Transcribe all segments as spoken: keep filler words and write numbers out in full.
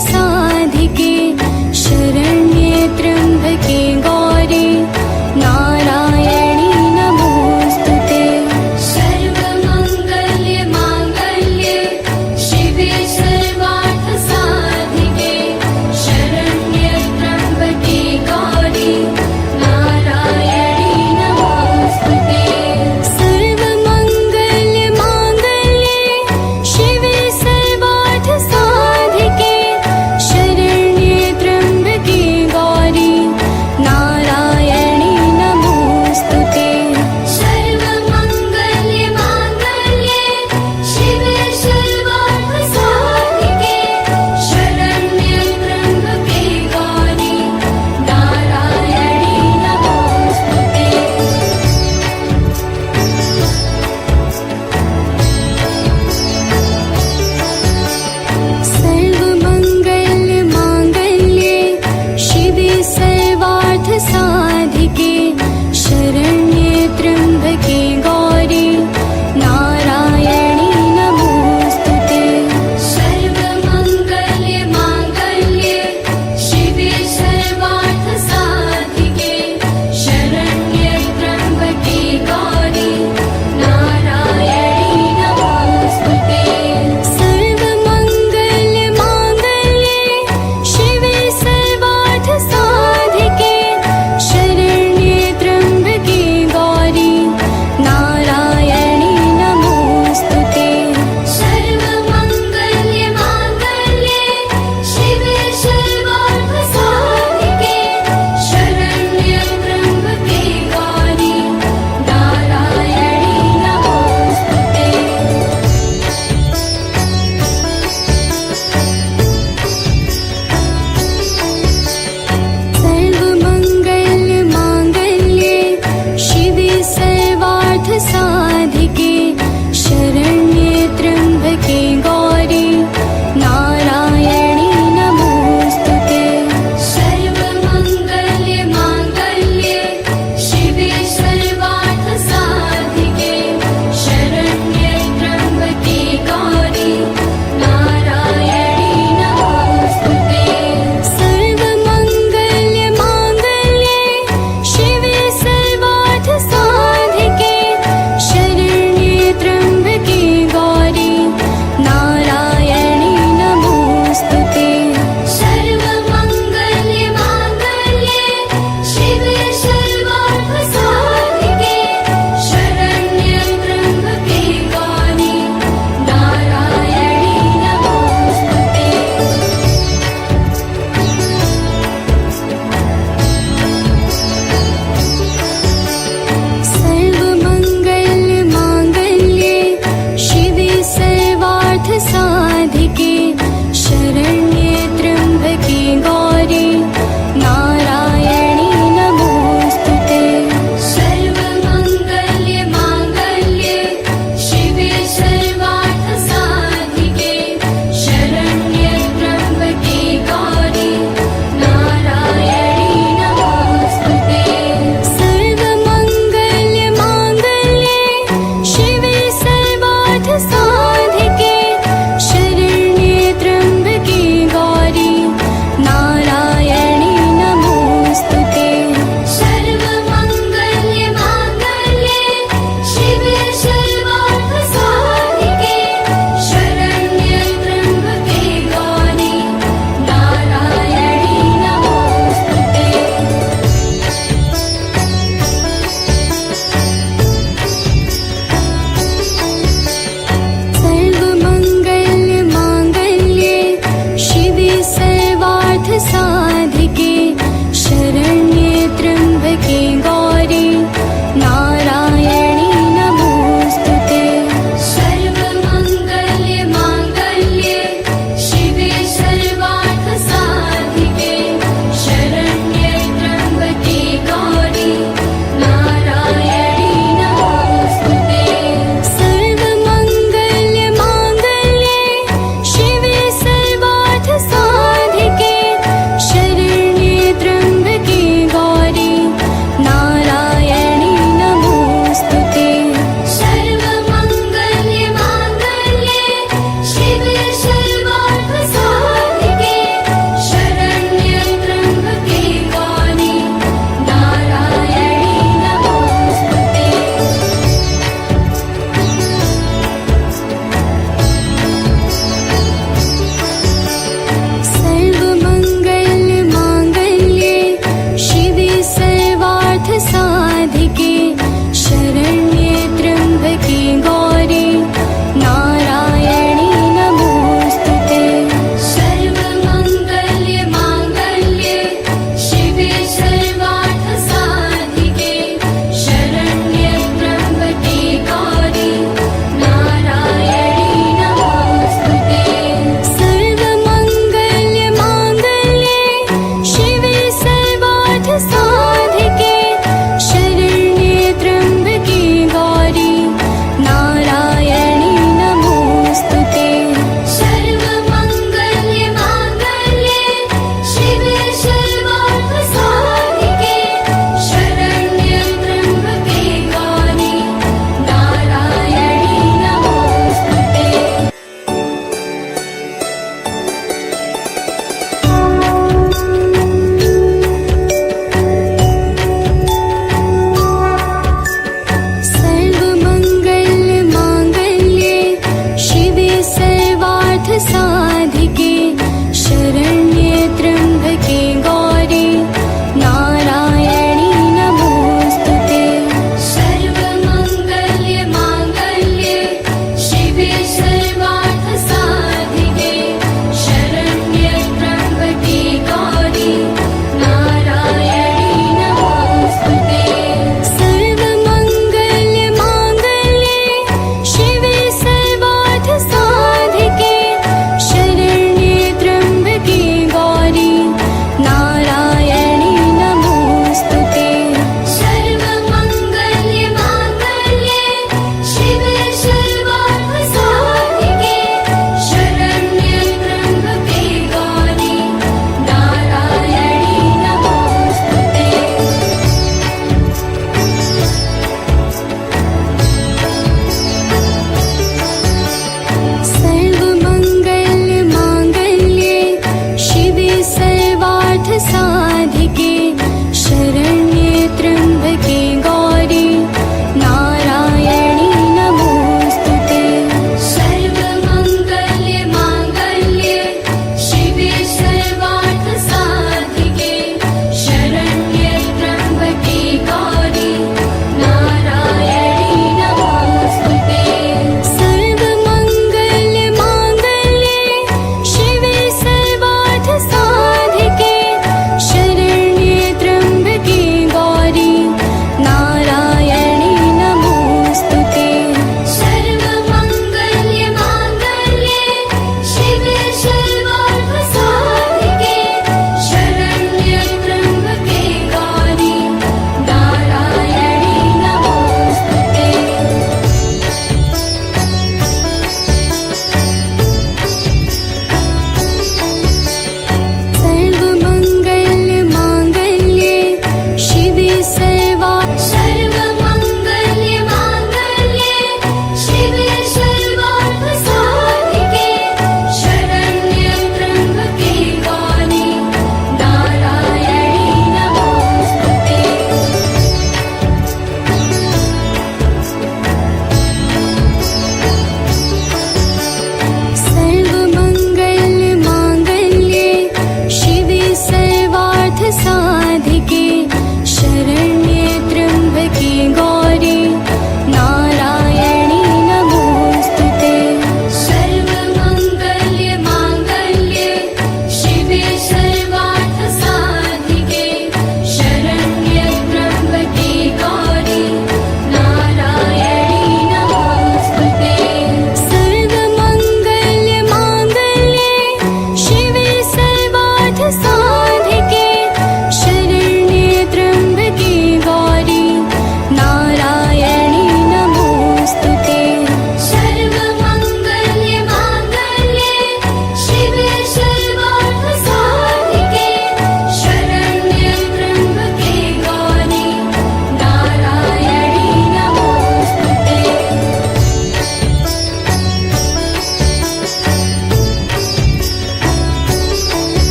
साधिके शरण्ये त्र्यम्बके गौरी नारायणी नमोऽस्तु ते। सर्वमङ्गल्ये माङ्गल्ये शिवे सर्वार्थसाधिके शरण्ये त्र्यम्बके गौरी नारायणी नमोऽस्तु ते। सर्वमङ्गल्ये माङ्गल्ये शिवे सर्वार्थसाधिके शरण्ये त्र्यम्बके गौरी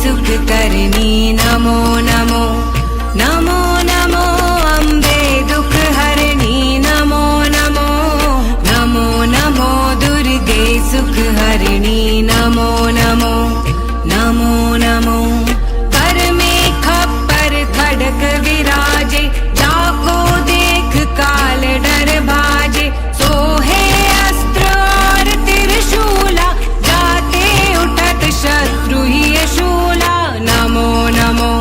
सुख करनी नमो नमो। नमो नमो अम्बे दुख हरनी नमो नमो। नमो नमो दुर्गे सुख हरनी नमो नमो। नमो नमो। कर में खप्पर खड़ग विराजे, जाको देख काल डर भाजे। सोहे अस्त्र और त्रिशूला, जाते उठत शत्रु ही शूला। नमो नमो।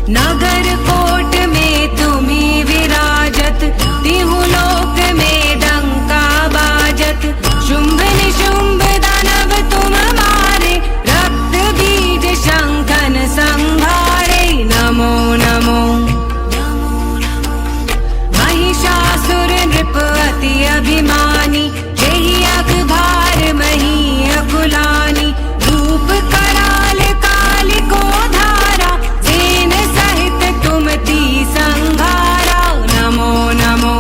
नगर कोट में तुम्ही विराजत, तिहु लोक में डंका बाजत। शुंभ निशुंभ दानव तुम मारे, रक्त बीज शंखन संहारे। नमो नमो। महिषासुर नृप अति अभिमानी, जेहि अघ भार मही अकुलानी। रूप कराल कालिको धारा, सेन सहित तुम ती संघारा। नमो नमो।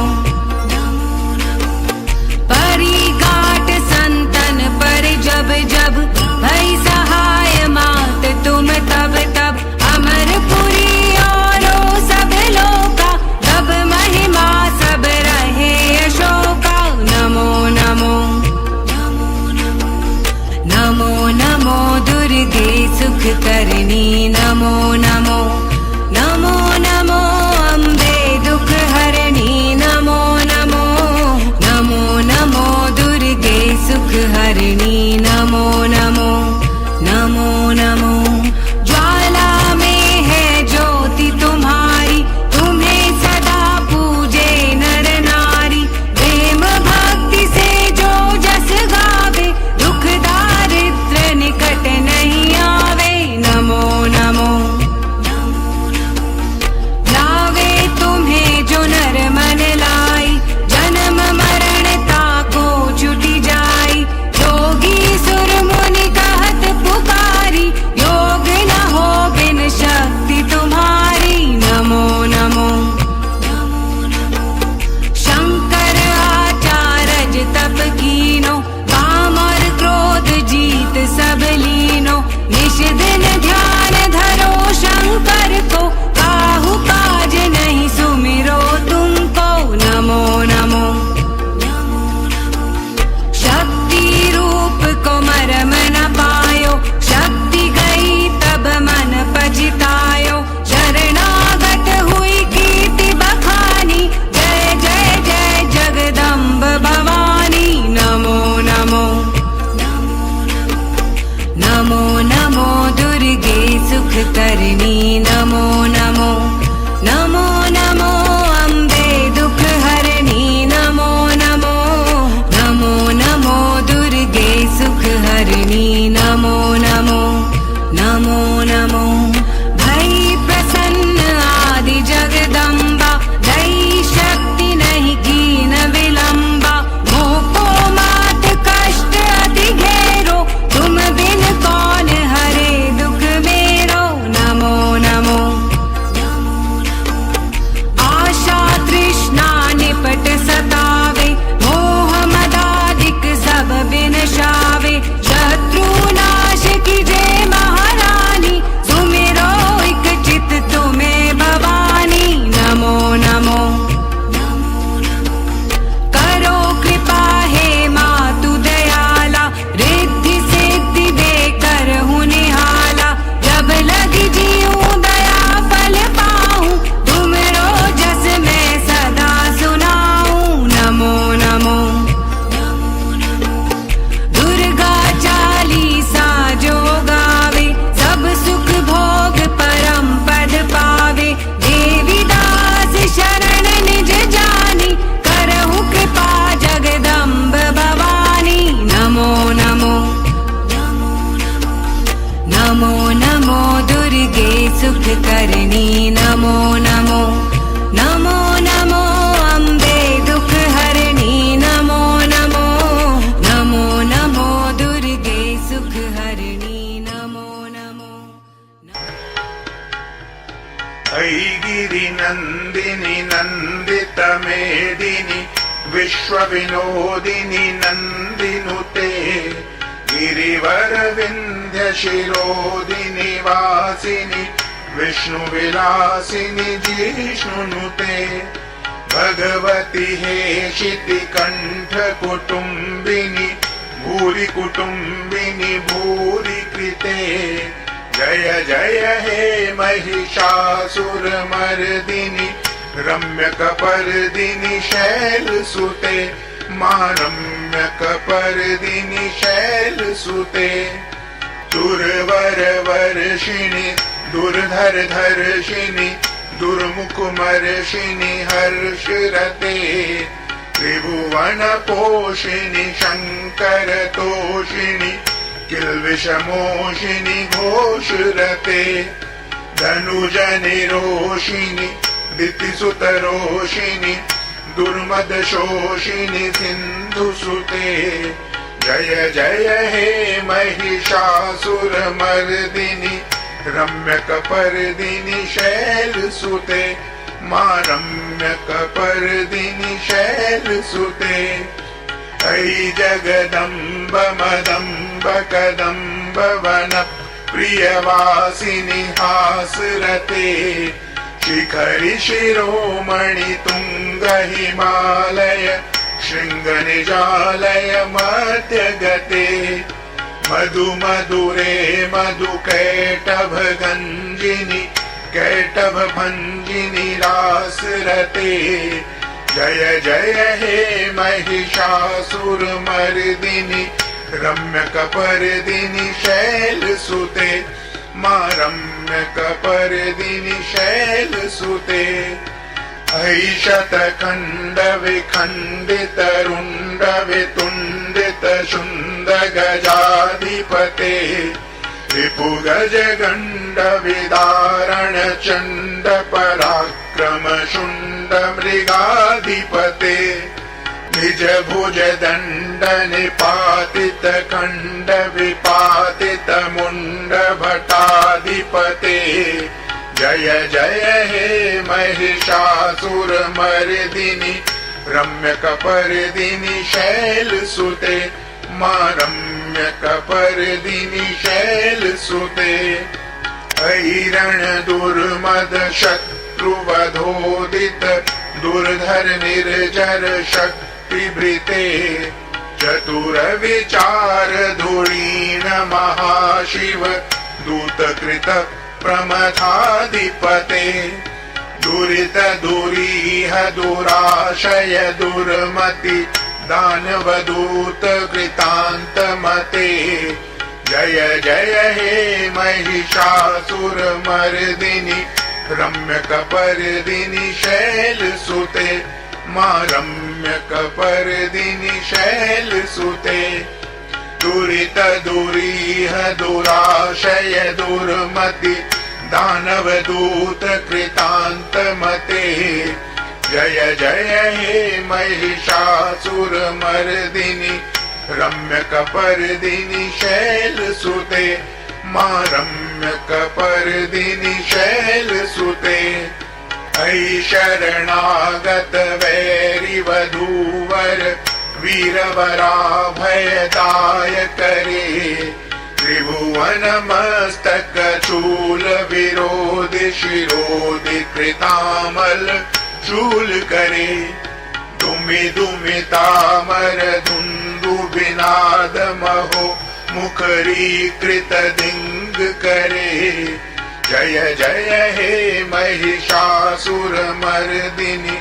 परी काट संतन पर जब जब, भई सहाय मात तुम तब तब। अमरपुरी औरो सब लोका, तब महिमा सब रहे अशोका। नमो नमो। नमो नमो दुर्गे सुख करनी नमो नमो। नमो नमो अम्बे दुख हरनी नमो नमो। नमो नमो दुर्गे सुख हरनी नमो नमो। नमो नमो। ज्वाला में है ज्योति तुम्हारी, तुम्हें सदा पूजे नर नारी। प्रेम भक्ति से जो जस गावे, दुख दारिद्र निकट नहीं आवे। नमो नमो। लावे तुम्हें जो नर मन लाई, जन्म मरण ताको छुटि जाई। जोगी सुर मुनि कहत पुकारी, योग न हो बिन शक्ति तुम्हारी। नमो नमो। शंकर आचारज तप कीनो, काम और क्रोध जीत सब लीनो। निश दिन ध्यान धरो शंकर को, काहु काज नहीं सुमिरो तुमको। नमो नमो। शक्ति रूप को मरम न पायो, शक्ति गई तब मन पछतायो। शरणागत हुई कीर्ति बखानी, जय जय जय जगदम्ब भवानी। नमो नमो। नमो नमो दुर्गे सुख करनी नमो नमो। नमो नमो अम्बे दुख हरनी नमो नमो। नमो नमो दुर्गे सुख हरनी नमो नमो। नमो नमो। भई प्रसन्न आदि जगदम्बा, दई शक्ति नहीं कीन विलम्बा। मोको मात कष्ट अति घेरो, तुम बिन कौन हरे दुख मेरो। नमो नमो। आशा तृष्णा निपट सतावे, मोह मदादिक सब बिनशावे। शत्रु नाश कीजे महारानी, सुमिरो इक चित तुम्हें भवानी। नमो नमो। करो कृपा हे मातु दयाला, रिद्धि सिद्धि दे करहु निहाला। जब लगी जिउँ दया फल पाउँ, तुमरो जस मैं सदा सुनाउँ। नमो नमो। दुर्गा चालीसा जो गावे, सब सुख भोग परम पद पावे। देवीदास शरण निज जानी, करहु कृपा जगदम्ब भवानी। नमो नमो। नमो नमो दुर्गे सुख करनी नमो नमो। नमो नमो अम्बे दुख हरनी नमो नमो। नमो नमो दुर्गे सुख हरनी नमो नमो। ऐगिरिनन्दिनि नन्दितमेदिनि विश्वविनोदिनि नन्दिनुते। गिरिवरविन्ध्य शिरोदिनिवासिनि विष्णुविलासिनि जिष्णुनुते। भगवति हेशितिकण्ठकुटुम्बिनि भूरिकुटुम्बिनि भूरिकृते। जय जय हे महिषासुरमर्दिनि रम्यकपर्दिनि शैलसुते। माँ रम्यकपर्दिनि शैलसुते। दुर्वरवर्षिणि दुर्धरधर्षिणि दुर्मुखमर्षिणि हर्षरते। त्रिभुवनपोषिणि शङ्करतोषिणि किल्बिषमोषिणि घोषरते। धनुजनिरोषिणि दितिसुतरोषिणि दुर्मदशोषिणि सिन्धुसुते। जय जय हे महिषासुरमर्दिनि रम्यकपर्दिनि शैलसुते। माँ रम्यकपर्दिनि शैलसुते। ऐ जगदम्ब मदम्ब कदम्ब वन प्रियवासिनि हासरते। शिखरि शिरोमणि तुङ्ग हिमालय शृङ्ग निजालय मध्यगते। मधु मधुरे मधु कैटभ गञ्जिनि कैटभ भञ्जिनि रासरते। जय जय हे महिषासुरमर्दिनि रम्यकपर्दिनि शैलसुते। माँ रम्यकपर्दिनि शैलसुते। ऐ शतखण्डविखण्डितरुण्डवितुण्डितशुण्डगजाधिपते। रिपुगजगण्डविदारणचण्डपराक्रमशुण्डमृगाधिपते। निजभुजदण्डनिपातितखण्डविपातितमुण्डभटाधिपते। जय जय हे महिषासुरमर्दिनि रम्यकपर्दिनि शैलसुते। माँ रम्यकपर्दिनि शैलसुते। ऐ रणदुर्मदशत्रुवधोदित दुर्धर निर्जर शक्तिभृते। चतुर विचार धुरीण महाशिव दूत कृत प्रमथाधिपते। दुरित दुरीह दुराशय दुर्मति दानवदूत कृतान्तमते। जय जय हे महिषासुरमर्दिनि रम्यकपर्दिनि शैलसुते। माँ रम्यकपर्दिनि शैलसुते। दुरित दुरीह दुराशय दुर्मति दानवदूत कृतान्तमते। जय जय हे महिषासुरमर्दिनि रम्यकपर्दिनि शैलसुते। माँ रम्यकपर्दिनि शैलसुते। ऐ शरणागत वैरी वधूवर वीर वराभय दायक रे। त्रिभुवन मस्तक शूल विरोधि शिरोधि कृतामल शूल करे। दुमि दुमि तामर धुंधु बिनाद महो मुखरी कृत दिंग करे। जय जय हे महिषासुर मर्दिनी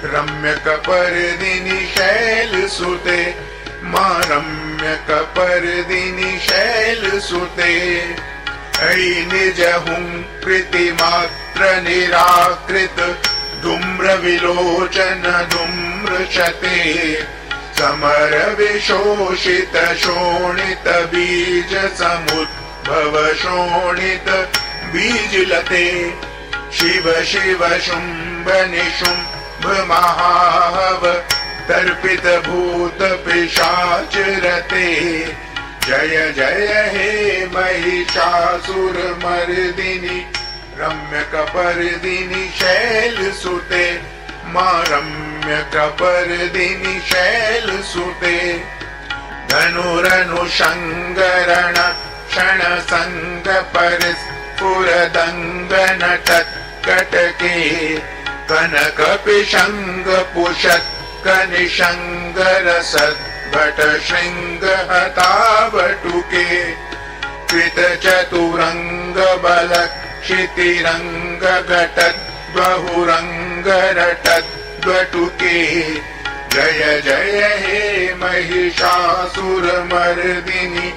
रम्यक पर्दिनी शैल सुते। माँ रम्यक पर्दिनी शैल सुते। ऐ निज हुंकृति मात्र निराकृत धूम्र विलोचन धूम्र शते। समर विशोषित शोणित बीज समुद्भव शोणित बीज लते। शिव शिव शुंभ निशुंभ महाहव तर्पित भूत पिशाच रते। जय जय हे महिषासुर मर्दिनी रम्यक पर्दिनी शैल सुते। माँ रम्यक पर्दिनी शैल सुते। धनुरनु संगरण क्षण संग परिस्फुरदंग नटत कटके, कनक पिशंग पुषत कनिशंग रसत भट शृंग हता बटुके। कृत चतुरंग बलक्षितिरंग घटत बहुरंग रटत बटुके। जय जय हे महिषासुर मर्दिनी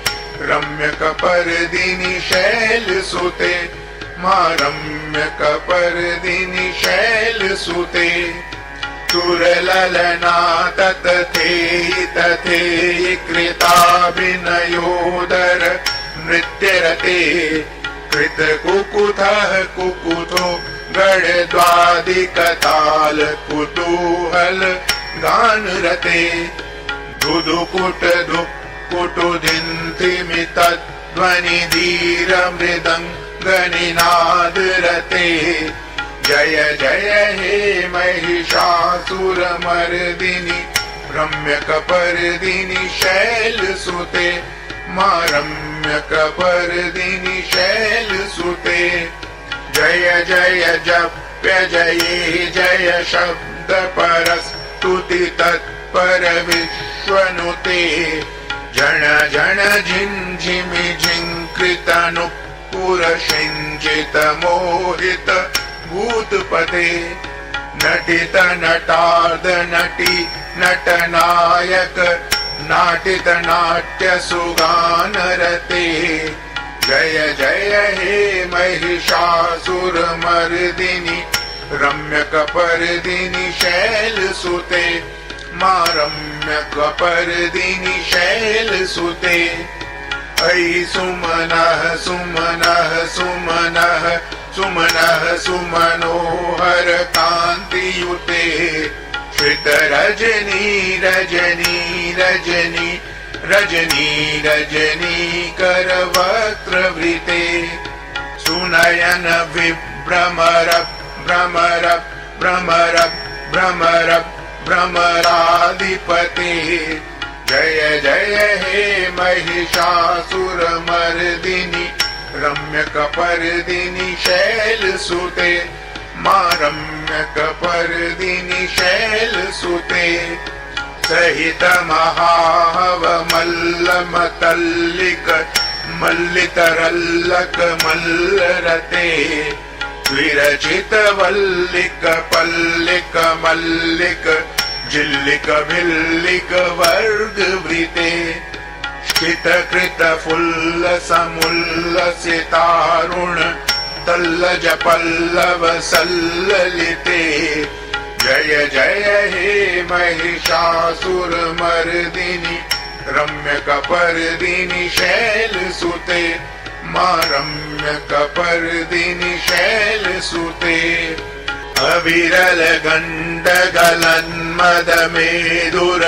रम्यक पर्दिनी शैल सुते। माँ रम्यक पर्दिनी शैल सुते। सुरललना ततथेयि तथेयि कृताभिनयोदर नृत्यरते। कृत कुकुथः कुकुथो गण द्वादिक ताल कुतूहल गान रते। धुधुकुट धुक्कुटु धिन्धिमि तद्ध्वनि धीर मृदंग निनाद रते। जय जय हे महिषासुर मर्दिनी रम्यक पर्दिनी शैल सुते। माँ रम्यक पर्दिनी शैल सुते। जय जय जप्य जये जय शब्द परस्तुति तत्पर विश्वनुते। झण झण झिंझिमि झिंकृत नुपुर सिंचित मोहित भूतपते। नटित नटार्द नटी नटनायक नाटित नाट्य सुगान रते। जय जय हे महिषासुर मर्दिनी रम्यक पर्दिनी शैल सुते। माँ रम्यक पर्दिनी शैल सुते। ऐ सुमनः सुमनः सुमनः सुमनः सुमनोहर कांति युते। श्रित रजनी रजनी रजनी रजनी रजनी कर वक्त्र वृते। सुनयन विभ्रमर भ्रमर भ्रमर भ्रमर भ्रमराधिपते। जय जय हे महिषासुर मर्दिनी रम्यक पर्दिनी शैल सुते। माँ रम्यक पर्दिनी शैल सुते। सहित महाहव मल्ल मतल्लिक मल्लित रल्लक मल्ल रते। विरचित वल्लिक पल्लिक मल्लिक जिल्लिक भिल्लिक वर्ग वृते। शित कृत फुल्ल समुल्ल सितारुण तल्लज पल्लव सल्ललिते। जय जय हे महिषासुर मर्दिनी रम्यक पर्दिनी शैल सुते। माँ रम्यक पर्दिनी शैल सुते। अविरल गंड गलन मद मेदुर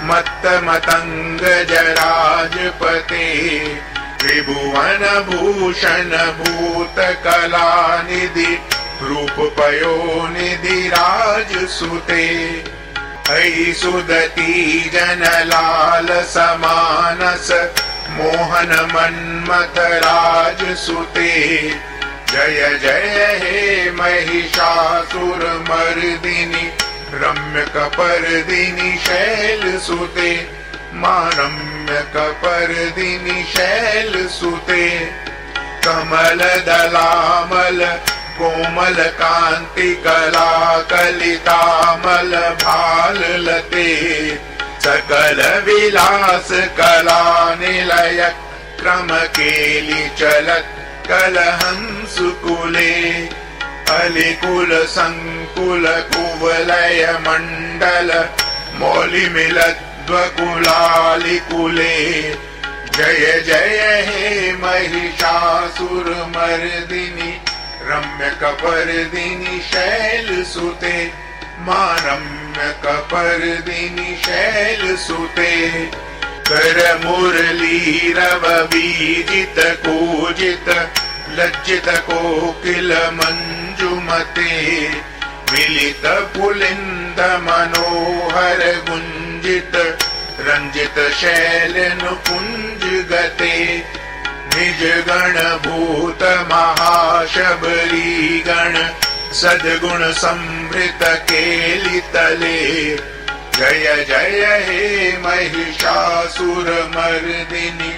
मत्त मतंग जराजपते। त्रिभुवन भूषण भूत कला निधि रूप पयो निधि राज सुते। ऐ सुदती जन लाल समानस मोहन मन्मथ राज सुते। जय जय हे महिषासुर मर्दिनी रम्यक पर्दिनी शैल सुते। माँ रम्यक पर्दिनी शैल सुते। कमल दलामल कोमल कांति कला कलितामल भाल लते। सकल विलास कला निलय क्रम केलि चलत कलहंस कुले। अलिकुल संकुल कुवलय मंडल मौलि मिलद्व कुलालि कुले। जय जय हे महिषासुर मर्दिनी रम्यक पर्दिनी शैल सुते। माँ रम्यक पर्दिनी शैल सुते। कर मुरली रव बीजित कूजित लज्जित कोकिल मंजुमते। मिलित पुलिंद मनोहर गुंजित रंजित शैल नुकुंज गते। निज गण भूत महाशबरी गण सद्गुण समृत केलि तले। जय जय हे महिषासुर मर्दिनी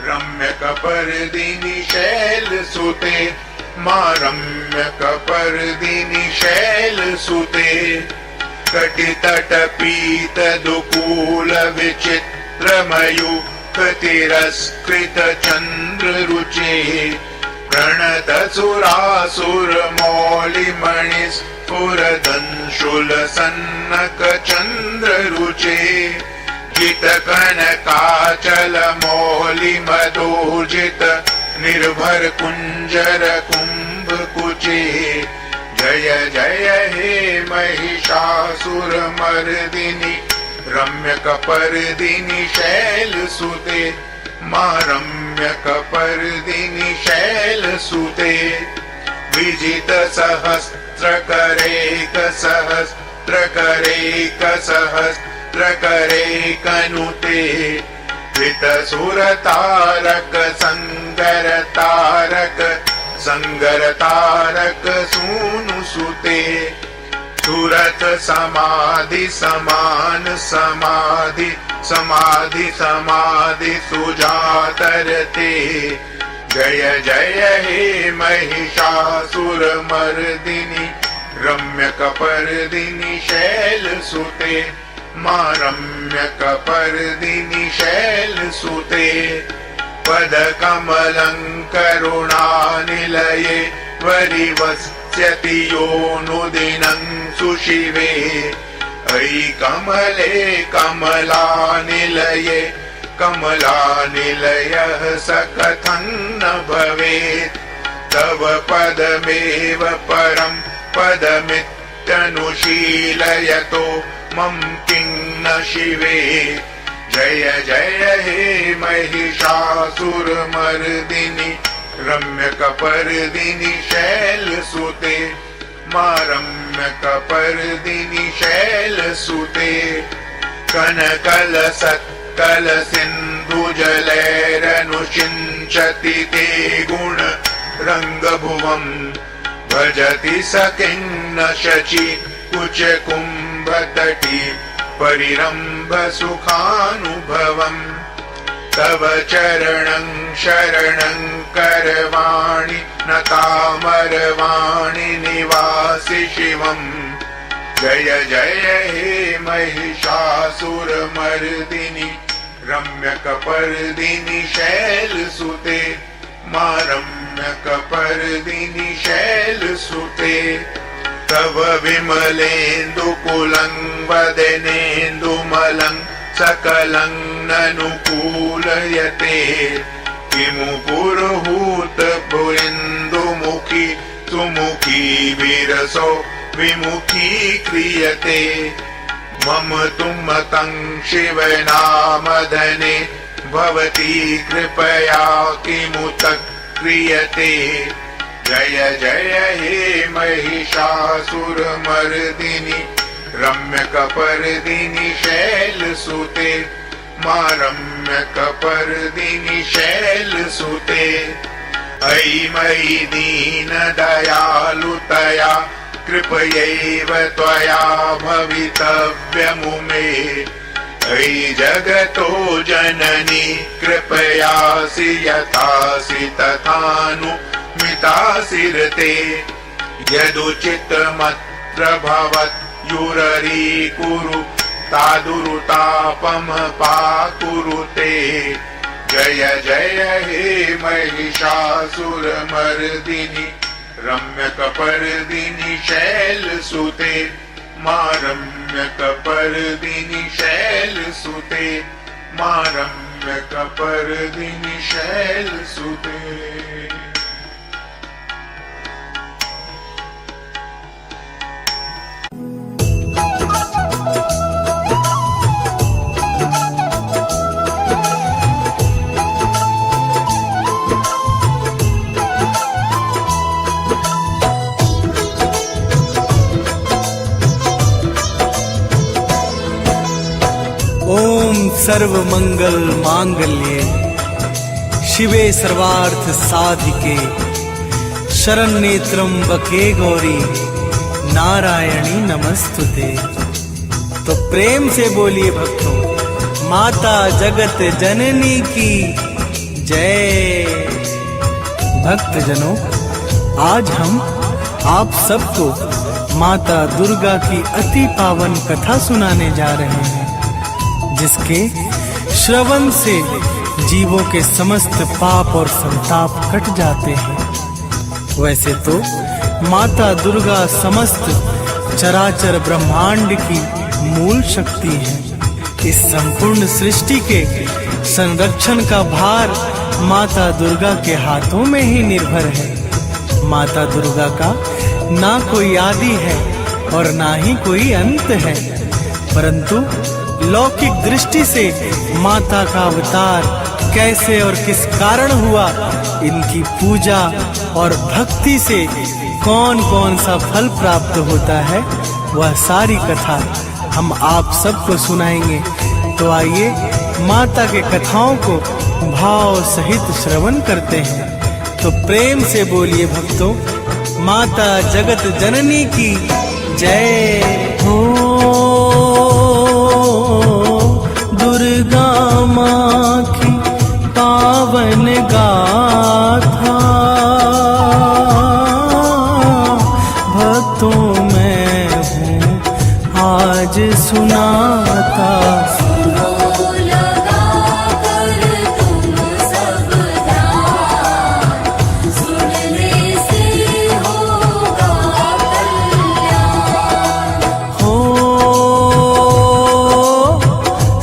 रम्यक पर्दिनी शैल सुते। माँ रम्यक पर्दिनी शैल सुते। कटि तट पीत दुकूल विचित्र मयूख तिरस्कृत चंद्र रुचे। प्रणत सुरासुर मौलि मणि स्फुर दंशुल सन्नक चंद्र रुचे। जित कनकाचल मौलि मदोजित निर्भर कुंजर कुंभ कुचे। जय जय हे महिषासुर मर्दिनी रम्यक पर्दिनी शैल सुते। माँ रम्यक पर्दिनी शैल सुते। विजित सहस्त्र करेक सहस्त्र करेक सहस्त्र करेक नुते। जित सुर तारक संगर तारक संगर तारक सूनु सुते। सुरत समाधि समान समाधि समाधि समाधि सुजातर ते। जय जय हे महिषासुर मर्दिनी रम्यक पर्दिनी शैल सुते। माँ रम्यक पर्दिनी शैल सुते। पद कमलं करुणानिलये वरिवस्यति योऽनुदिनं सुशिवे। ऐ कमले कमलानिलये कमलानिलयः स कथं न भवेत्। तव पदमेव परं पदमित्यनुशीलयतो मम किं न शिवे। जय जय हे महिषासुर मर्दिनी रम्यक पर्दिनी शैल सुते। माँ रम्यक पर्दिनी शैल सुते। कनकल सत्कल सिंधु जलैरनुषिञ्चति ते गुण रंग भुवम्। भजति स किं न शचि कुच कुंभ तटी परिरंभ सुखानुभवम्। तव चरणं शरणं करवाणि न तामरवाणि निवासि शिवम्। जय जय हे महिषासुर मर्दिनी रम्यक पर्दिनी शैल सुते। माँ रम्यक पर्दिनी शैल सुते। तव विमलेन्दु कुलं वदनेन्दु मलं सकलं ननु कूलयते। किमु पुरुहूत पुरेन्दु मुखी सुमुखी विरसौ विमुखी क्रियते। मम तुम तं शिव नाम धने भवती कृपया किमुत क्रियते। जय जय हे महिषासुर मर्दिनी रम्यक पर्दिनी शैल सुते। माँ रम्यक पर्दिनी शैल सुते। ऐ मयि दीन दयालु तया कृपयैव त्वया भवितव्यमु मे। ऐ जगतो जननी कृपयासि यथासि तथानुमितासि ऋते। यदुचितमत्र भवत्युररीकुरु तादुरुतापमपाकुरुते। जय जय हे महिषासुर मर्दिनी रम्यक पर्दिनी शैल सुते। माँ रम्यक पर्दिनी शैल सुते। माँ रम्यक पर्दिनी शैल सुते। ओम सर्व मंगल मांगल्ये शिवे सर्वार्थ साधिके शरण्ये त्र्यंबके गौरी नारायणी नमस्तुते। तो प्रेम से बोलिए भक्तों, माता जगत जननी की जय। भक्तजनों, आज हम आप सबको माता दुर्गा की अति पावन कथा सुनाने जा रहे हैं, जिसके श्रवण से जीवों के समस्त पाप और संताप कट जाते हैं। वैसे तो माता दुर्गा समस्त चराचर ब्रह्मांड की मूल शक्ति है। इस संपूर्ण सृष्टि के संरक्षण का भार माता दुर्गा के हाथों में ही निर्भर है। माता दुर्गा का ना कोई आदि है और ना ही कोई अंत है, परंतु लौकिक दृष्टि से माता का अवतार कैसे और किस कारण हुआ, इनकी पूजा और भक्ति से कौन कौन सा फल प्राप्त होता है, वह सारी कथा हम आप सबको सुनाएंगे। तो आइए, माता के कथाओं को भाव सहित श्रवण करते हैं। तो प्रेम से बोलिए भक्तों, माता जगत जननी की जय। हो दुर्गा माँ की पावन गाथा, भक्तों मैं हूँ आज सुनाता। सुनो लगा कर तुम सब ध्यान, सुनने से होगा कल्याण। हो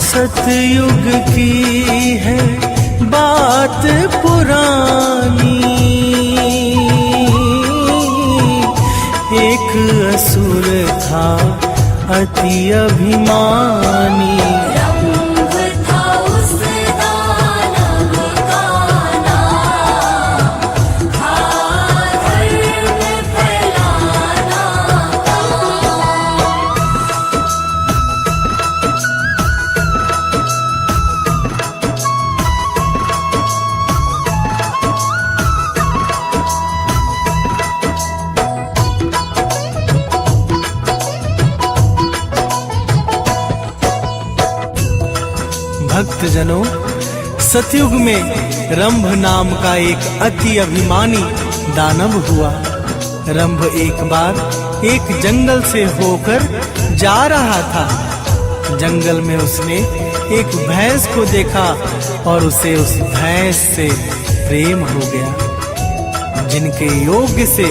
सतयुग की है बात पुरानी, एक असुर था अति अभिमानी। रंभ था उस दानव का नाम, था धर्म फैलाना का। भक्तजनों, सतयुग में रंभ नाम का एक अति अभिमानी दानव हुआ। रंभ एक बार एक जंगल से होकर जा रहा था। जंगल में उसने एक भैंस को देखा और उसे उस भैंस से प्रेम हो गया, जिनके योग से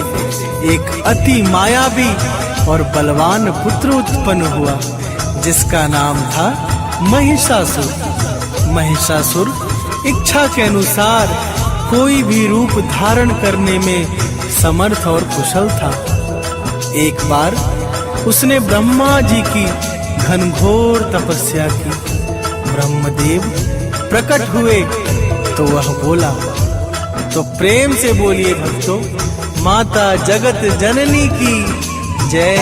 एक अति मायावी और बलवान पुत्र उत्पन्न हुआ, जिसका नाम था महिषासुर। महिषासुर इच्छा के अनुसार कोई भी रूप धारण करने में समर्थ और कुशल था। एक बार उसने ब्रह्मा जी की घनघोर तपस्या की। ब्रह्मदेव प्रकट हुए तो वह बोला। तो प्रेम से बोलिए भक्तों, माता जगत जननी की जय।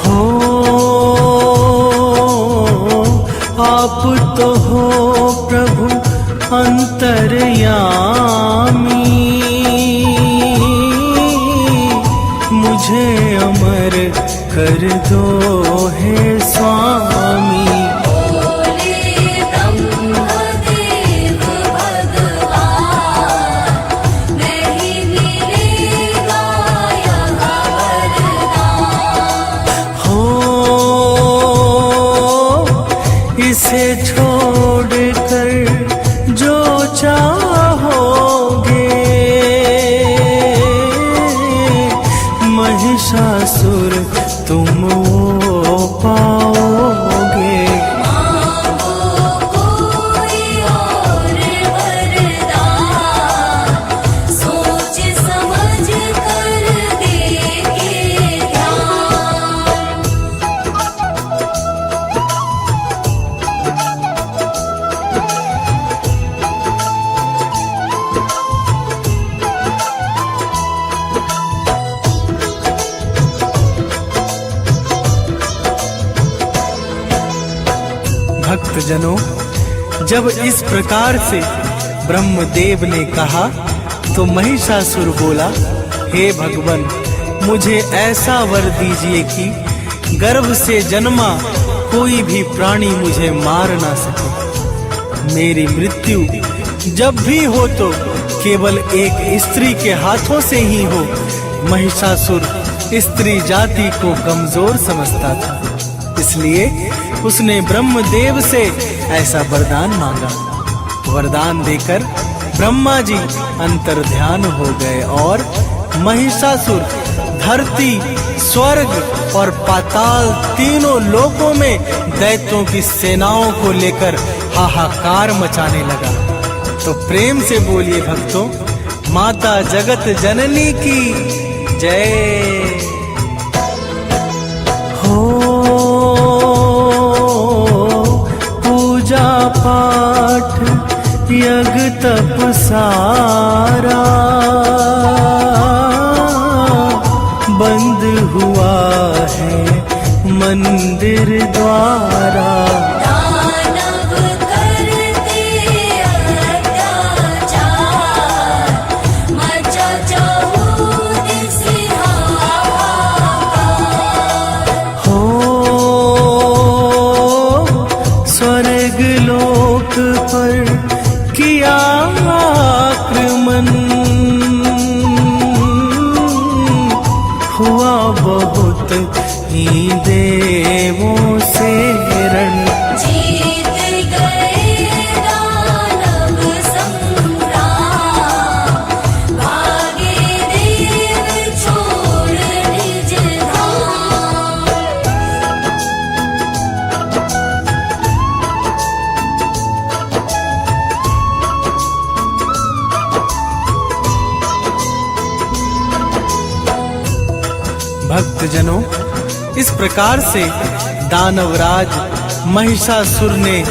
हो आप तो हो प्रभु अंतर्यामी, मुझे अमर कर दो हे स्वामी। बोले ब्रह्मदेव भगवान, नहीं मिलेगा यह वरदान। हो इसे छोड़कर जो चाहोगे, महिषासुर तुम वो पाओगे। मांगो कोई और वरदान, सोच समझ कर दे के ध्यान। भक्तजनों, जब इस प्रकार से ब्रह्मदेव ने कहा तो महिषासुर बोला, "हे भगवन, मुझे ऐसा वर दीजिए कि गर्भ से जन्मा कोई भी प्राणी मुझे मार ना सके। मेरी मृत्यु जब भी हो तो केवल एक स्त्री के हाथों से ही हो।" महिषासुर स्त्री जाति को कमजोर समझता था, इसलिए उसने ब्रह्मदेव से ऐसा वरदान मांगा। वरदान देकर ब्रह्मा जी अंतर्ध्यान हो गए और महिषासुर धरती, स्वर्ग और पाताल तीनों लोकों में दैत्यों की सेनाओं को लेकर हाहाकार मचाने लगा। तो प्रेम से बोलिए भक्तों, माता जगत जननी की जय। हो पूजा पाठ यज्ञ तप सारा, बंद हुआ है मंदिर द्वारा। दानव करते अत्याचार, मचा चहुदिस हाहाकार। हो स्वर्ग लोक पर किया आक्रमण, हुआ बहुत ही देवों से रण। जीत गए दानव संग्राम, भागे देव छोड़ निज धाम। भक्तजनों, इस प्रकार से दानवराज महिषासुर ने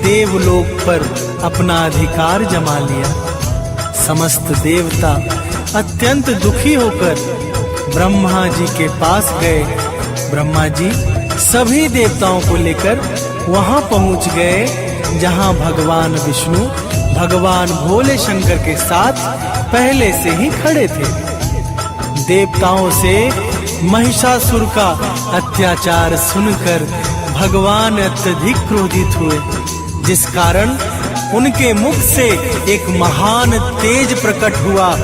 देवलोक पर अपना अधिकार जमा लिया। समस्त देवता अत्यंत दुखी होकर ब्रह्मा जी के पास गए। ब्रह्मा जी सभी देवताओं को लेकर वहां पहुंच गए, जहां भगवान विष्णु भगवान भोले शंकर के साथ पहले से ही खड़े थे। देवताओं से महिषासुर का अत्याचार सुनकर भगवान अत्यधिक क्रोधित हुए, जिस कारण उनके मुख से एक महान तेज प्रकट हुआ।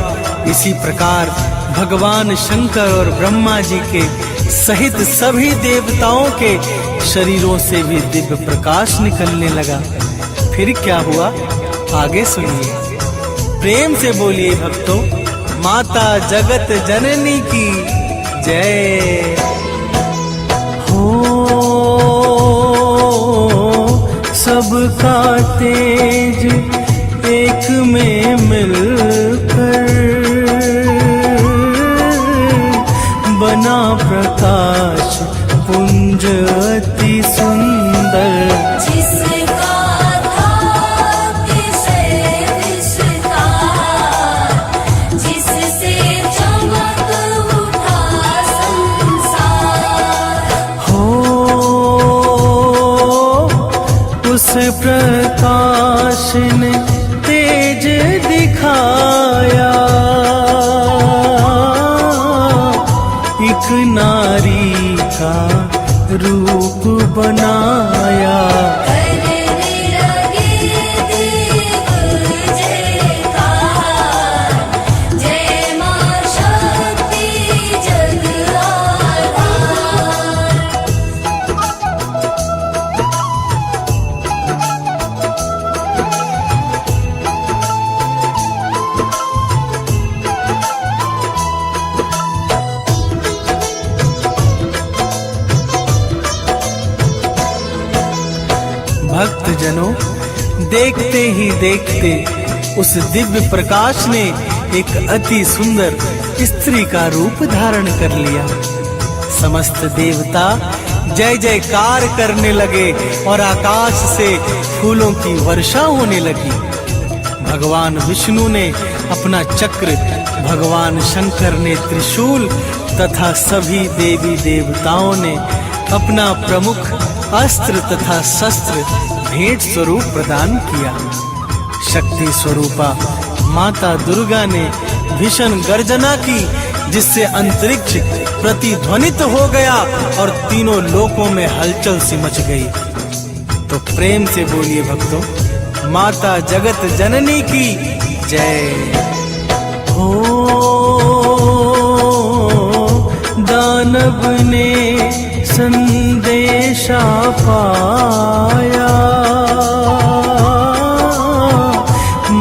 इसी प्रकार भगवान शंकर और ब्रह्मा जी के सहित सभी देवताओं के शरीरों से भी दिव्य प्रकाश निकलने लगा। फिर क्या हुआ, आगे सुनिए। प्रेम से बोलिए भक्तों, माता जगत जननी की जय। हो सबका तेज एक में मिलकर बना प्रकाश पुंज अति सुंदर। जिसका था अतिशय विस्तार, जिससे चमक उठा संसार। हो उस प्रकाश ने तेज दिखाया, एक नारी का रूप बनाया। करने लगे देव जयकार, जय माँ शक्ति जग आधार। भक्तजनों, देखते ही देखते उस दिव्य प्रकाश ने एक अति सुंदर स्त्री का रूप धारण कर लिया। समस्त देवता जय जयकार करने लगे और आकाश से फूलों की वर्षा होने लगी। भगवान विष्णु ने अपना चक्र, भगवान शंकर ने त्रिशूल तथा सभी देवी देवताओं ने अपना प्रमुख अस्त्र तथा शस्त्र भेंट स्वरूप प्रदान किया। शक्ति स्वरूपा माता दुर्गा ने भीषण गर्जना की, जिससे अंतरिक्ष प्रतिध्वनित हो गया और तीनों लोकों में हलचल सी मच गई। तो प्रेम से बोलिए भक्तों, माता जगत जननी की जय। हो दानव ने संदेशा पाया,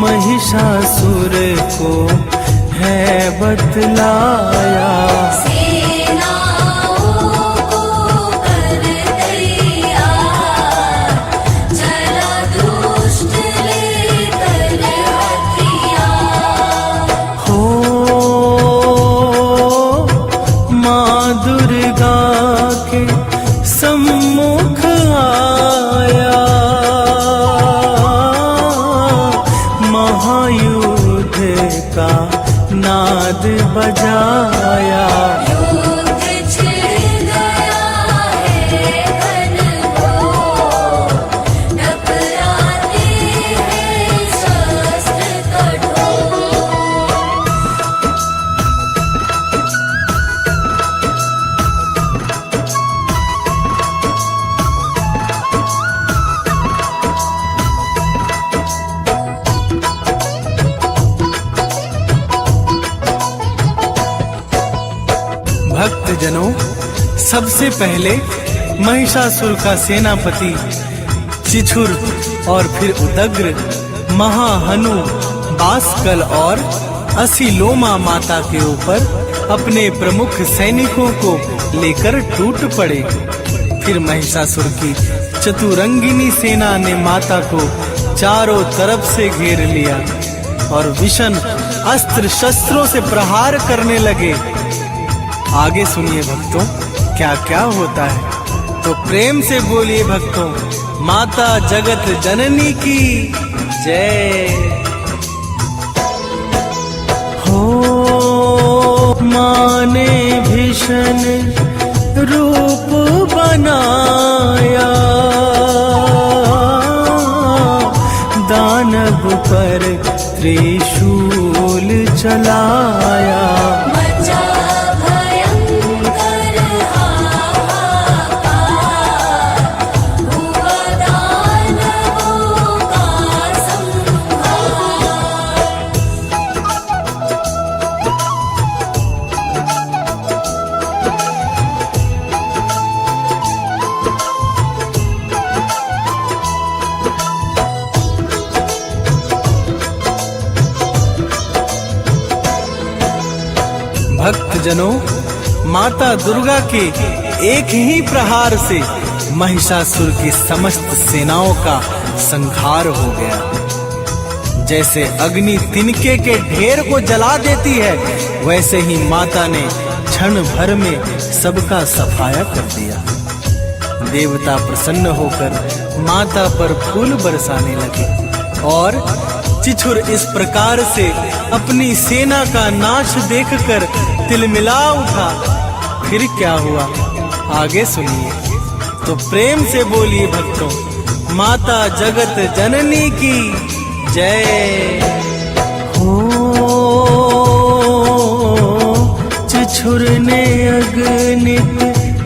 महिषासुर को है बतलाया। सेनाओं को कर तैयार, चला दुष्ट लेकर हथियार। हो माँ दुर्गा के सम्मुख आया, महायुद्ध का नाद बजाया। युद्ध छिड़ गया है घनघोर, टकराते हैं शस्त्र कठोर। भक्तजनों, सबसे पहले महिषासुर का सेनापति चिछुर और फिर उदग्र, महाहनु, बासकल और असिलोमा माता के ऊपर अपने प्रमुख सैनिकों को लेकर टूट पड़े। फिर महिषासुर की चतुरंगिनी सेना ने माता को चारों तरफ से घेर लिया और भीषण अस्त्र शस्त्रों से प्रहार करने लगे। आगे सुनिए भक्तों, क्या क्या होता है। तो प्रेम से बोलिए भक्तों, माता जगत जननी की जय। हो माँ ने भीषण रूप बनाया, दानव पर त्रिशूल चलाया। मचा भयंकर हाहाकार, हुआ दानवों का संहार। भक्तजनों, माता दुर्गा के एक ही प्रहार से महिषासुर की समस्त सेनाओं का संहार हो गया। जैसे अग्नि तिनके के ढेर को जला देती है, वैसे ही माता ने क्षण भर में सबका सफाया कर दिया। देवता प्रसन्न होकर माता पर फूल बरसाने लगे और चिछुर इस प्रकार से अपनी सेना का नाश देखकर तिलमिला उठा। फिर क्या हुआ, आगे सुनिए। तो प्रेम से बोलिए भक्तों, माता जगत जननी की जय। हो चिछुर ने अगणित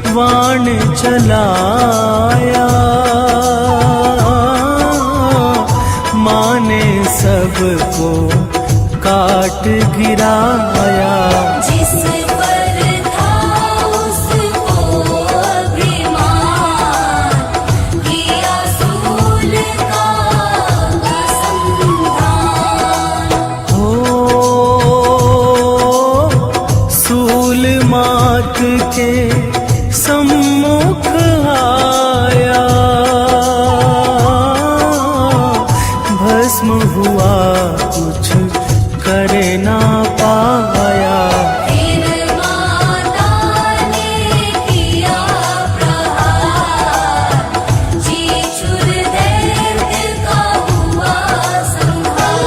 बाण चलाया, माँ ने सबको काट गिराया। जिस पर था उसको अभिमान, किया सूल का संधान। हो सूल मात के सम्मुख आया, भस्म हुआ कुछ कर ना पाया। फिर माता ने किया प्रहार, चीचुर दैत्य का हुआ संहार।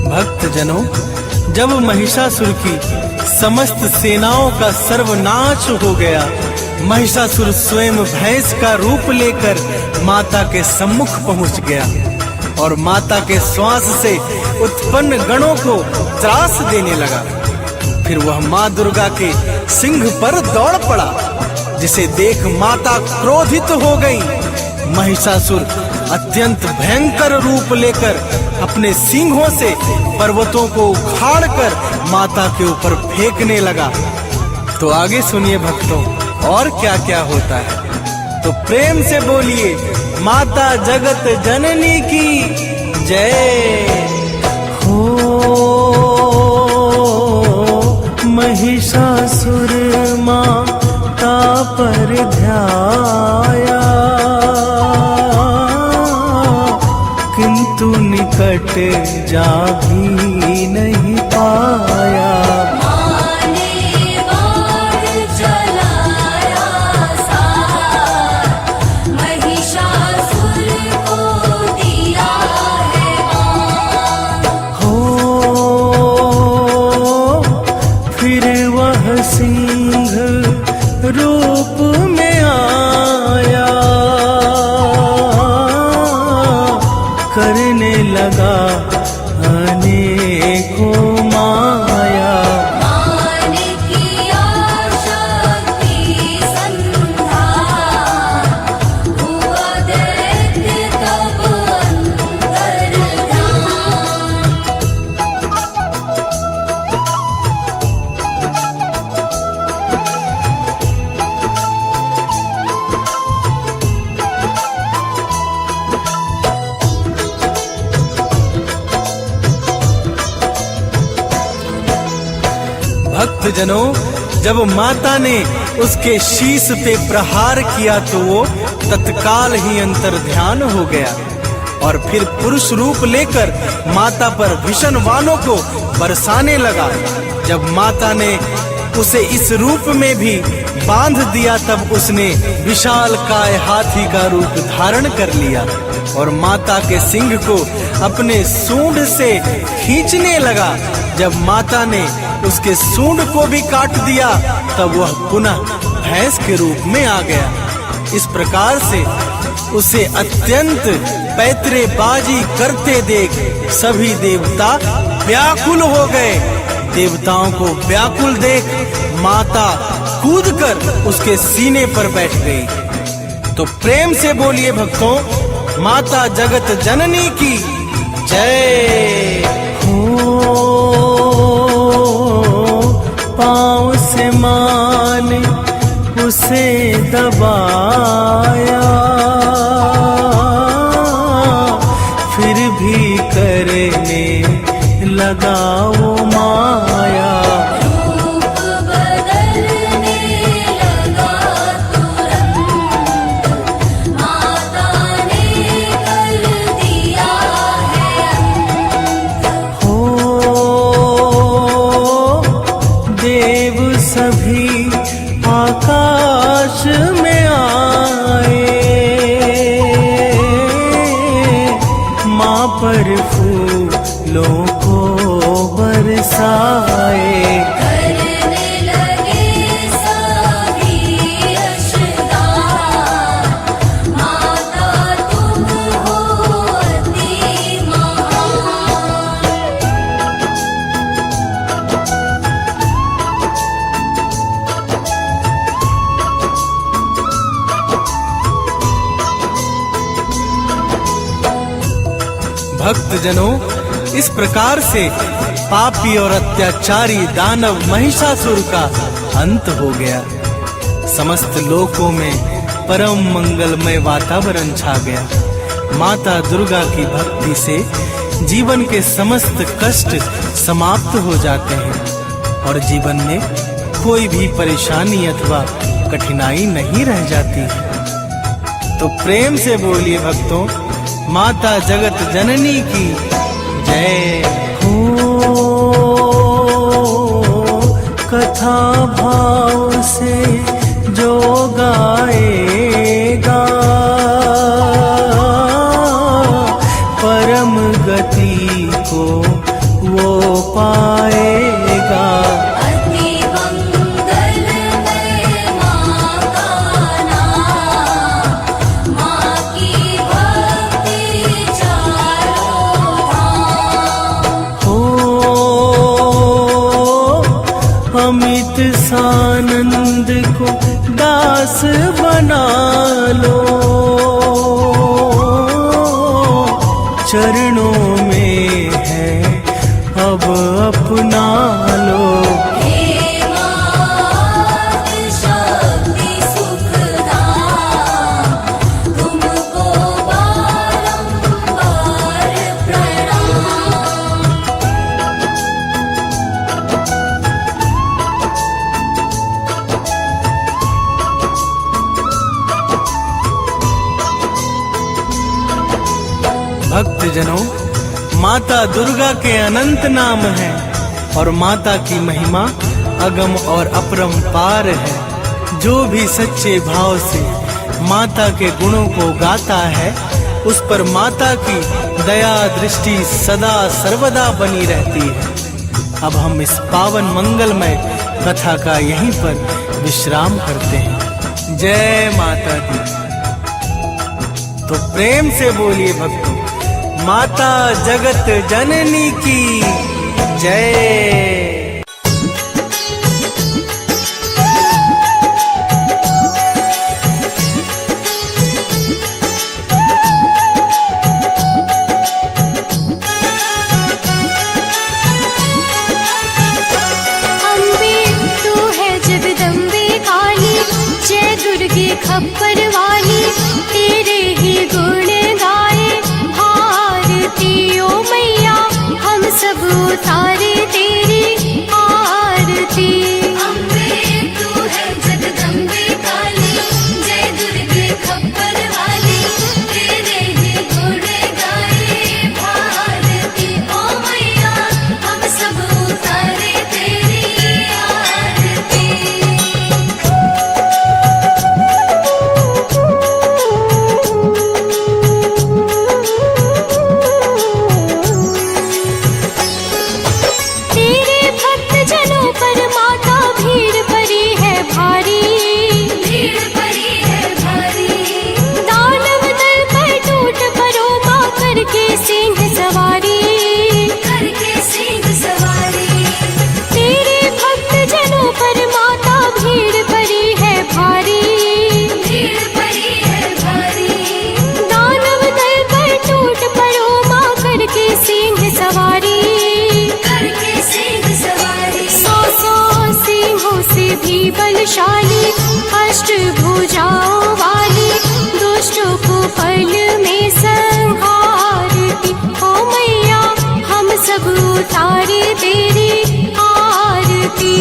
भक्तजनों, जब महिषासुर की समस्त सेनाओं का सर्वनाश हो गया, महिषासुर स्वयं भैंस का रूप लेकर माता के सम्मुख पहुंच गया और माता के श्वास से उत्पन्न गणों को त्रास देने लगा। फिर वह माँ दुर्गा के सिंह पर दौड़ पड़ा, जिसे देख माता क्रोधित हो गई। महिषासुर अत्यंत भयंकर रूप लेकर अपने सींगों से पर्वतों को उखाड़कर माता के ऊपर फेंकने लगा। तो आगे सुनिए भक्तों, और क्या क्या होता है। तो प्रेम से बोलिए, माता जगत जननी की जय। हो महिषासुर माता पर ध्याया, किंतु निकट जा भी नहीं पाया। माँ ने बाण चलाया सार, महिषासुर को दिया है बाण। हो फिर वह सिंह रूप में आया, करने लगा अनेकों माया। मानिकिया शक्ति संधार, हुआ दैत्य तब अंतर्धान। भक्तजनों, जब माता ने उसके शीश पे प्रहार किया तो वो तत्काल ही अंतर्ध्यान हो गया और फिर पुरुष रूप लेकर माता पर भीषण बाणों को बरसाने लगा। जब माता ने उसे इस रूप में भी बांध दिया, तब उसने विशाल काय हाथी का रूप धारण कर लिया और माता के सिंह को अपने सूंड से खींचने लगा। जब माता ने उसके सूंड को भी काट दिया, तब वह पुनः भैंस के रूप में आ गया। इस प्रकार से उसे अत्यंत पैतरेबाजी करते देख सभी देवता व्याकुल हो गए। देवताओं को व्याकुल देख माता कूदकर उसके सीने पर बैठ गई। तो प्रेम से बोलिए भक्तों, माता जगत जननी की जय। हो पाँव से माँ ने उसे दबाया, फिर भी करने लगा वो माया। रूप बदलने लगा तुरंत, माता ने कर दिया है अंत। हो देव सभी आकाश में आए, माँ पर फूलों को बरसाए। करने लगे सभी अशगार, माता तुम हो अति महान। भक्तजनों, इस प्रकार से पापी और अत्याचारी दानव महिषासुर का अंत हो गया। समस्त लोकों में परम मंगलमय वातावरण छा गया। माता दुर्गा की भक्ति से जीवन के समस्त कष्ट समाप्त हो जाते हैं और जीवन में कोई भी परेशानी अथवा कठिनाई नहीं रह जाती है। तो प्रेम से बोलिए भक्तों, माता जगत जननी की जय। हो कथा भाव से जो गाएगा, परम गति को वो पाएगा। अमित सानंद को दास बना लो, चरणों में है अब अपना लो। हे मात शक्ति सुखदा, तुमको बारंबार प्रणाम। भक्तजनों, माता दुर्गा के अनंत नाम हैं और माता की महिमा अगम और अपरंपार है। जो भी सच्चे भाव से माता के गुणों को गाता है, उस पर माता की दया दृष्टि सदा सर्वदा बनी रहती है। अब हम इस पावन मंगलमय कथा का यहीं पर विश्राम करते हैं। जय माता दी। तो प्रेम से बोलिए भक्तों, माता जगत जननी की जय। अम्बे तू है जगदम्बे काली, जय दुर्गे खप्पर वाली, तेरे ही गुण गाए भारती। ओ मैया हम सब उतारे तेरी आरती। अम्बे तू है जगदम्बे काली, जय दुर्गे खप्पर वाली, तेरे ही गुण गाए भारती। ओ मैया हम सब उतारे तेरी आरती। तेरे भक्तजनों पर माता भीड़ पड़ी है भारी। भीड़ पड़ी है भारी। दानव दल पर टूट पड़ो माँ करके सिंह सवारी। करके सिंह सवारी। तेरे भक्तजनों पर माता भीड़ पड़ी है भारी। भीड़ पड़ी है भारी। दानव दल पर टूट पड़ो माँ करके सिंह सवारी। करके सिंह सवारी। सौ सौ सिंहों से भी बलशाली, अष्ट भुजाओं वाली, दुष्टों को पल में संहारती। ओ मैया हम सब उतारे तेरी आरती।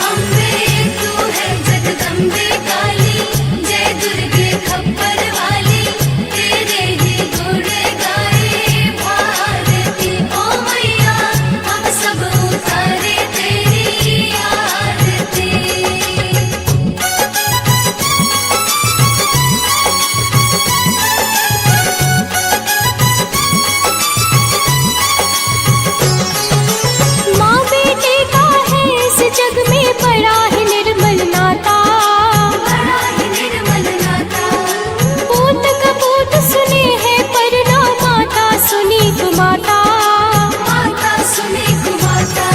अम्बे तू है जगदम्बे काली, जय दुर्गे खप्पर वाली, तेरे ही गुण गाए भारती। ओ मैया हम सब उतारे तेरी आरती। माँ बेटे का है इस जग में बड़ा ही निर्मल नाता। बड़ा ही निर्मल नाता। पूत कपूत सुने हैं पर ना माता सुनी कुमाता। माता सुनी कुमाता।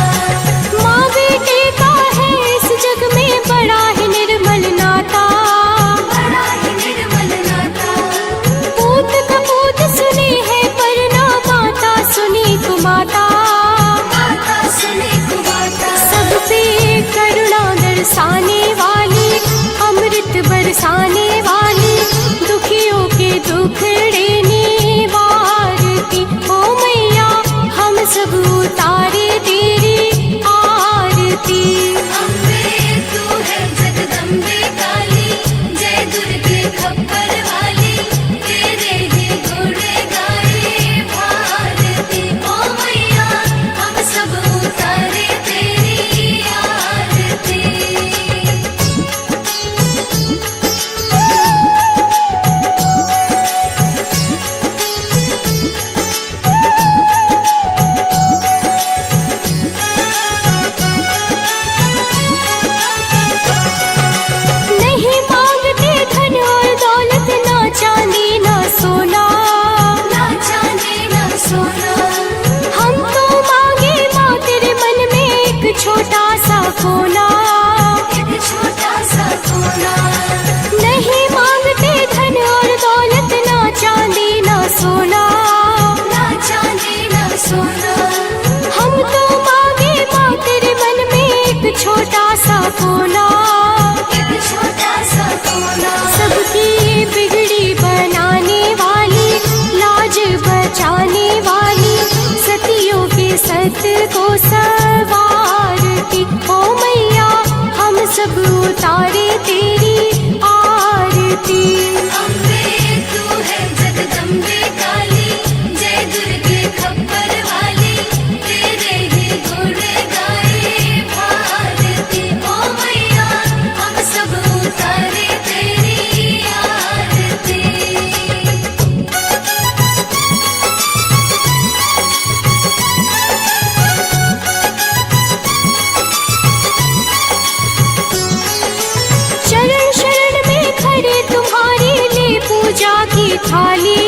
माँ बेटे का है इस जग में बड़ा ही निर्मल नाता। बड़ा ही निर्मल नाता। पूत कपूत सुने हैं पर ना माता सुनी कुमाता। माता सुनी कुमाता। सब पे करुणा बरसाने वाली, अमृत बरसाने वाली, दुखियों के दुखड़े निवारती। ओ मैया हम सब उतारे तेरी आरती। अम्बे तू है जगदम्बे काली, जय दुर्गे खप्पर वाली, तेरे ही गुण गाए भारती। ओ मैया हम सब उतारे तेरी आरती। कोना, एक छोटा सा कोना। सबकी बिगड़ी बनाने वाली, लाज बचाने वाली, सतियों के सत को संवारती। ओ मैया, हम सब उतारे तेरी आरती। अम्बे तू है जगदम्बे काली, जय दुर्गे खप्पर वाली, तेरे ही गुण गाए भारती। ओ मैया, हम सब उतारे तेरी आरती। चरण शरण में खड़े तुम्हारे, ले पूजा की थाली।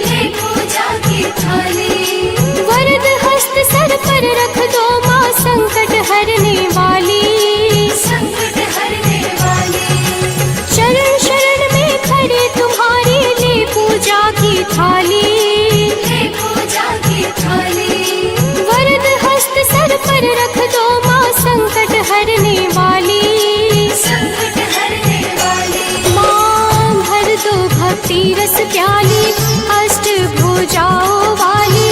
ले पूजा की थाली। वरद हस्त सर पर रख दो माँ, संकट हरने वाली। संकट हरने वाली। चरण शरण में खड़े तुम्हारे, ले पूजा की थाली। ले पूजा की थाली। वरद हस्त सर पर रख दो माँ, संकट हरने वाली। संकट हरने वाली। माँ भर दो भक्ति रस प्याली, अष्ट भुजाओं वाली,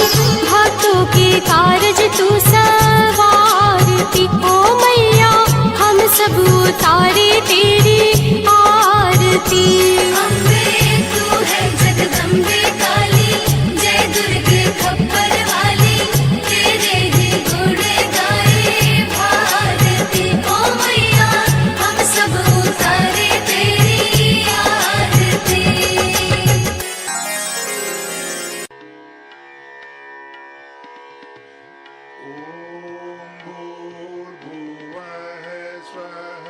भक्तों के कारज तू संवारती। ओ मैया, हम सब उतारे तेरी आरती। अम्बे तू है जगदम्बे काली, जय दुर्गे खप्पर वाली, तेरे ही गुण गाए भारती। ओ मैया, हम सब उतारे तेरी आरती। ॐ भूर्भुवः स्वः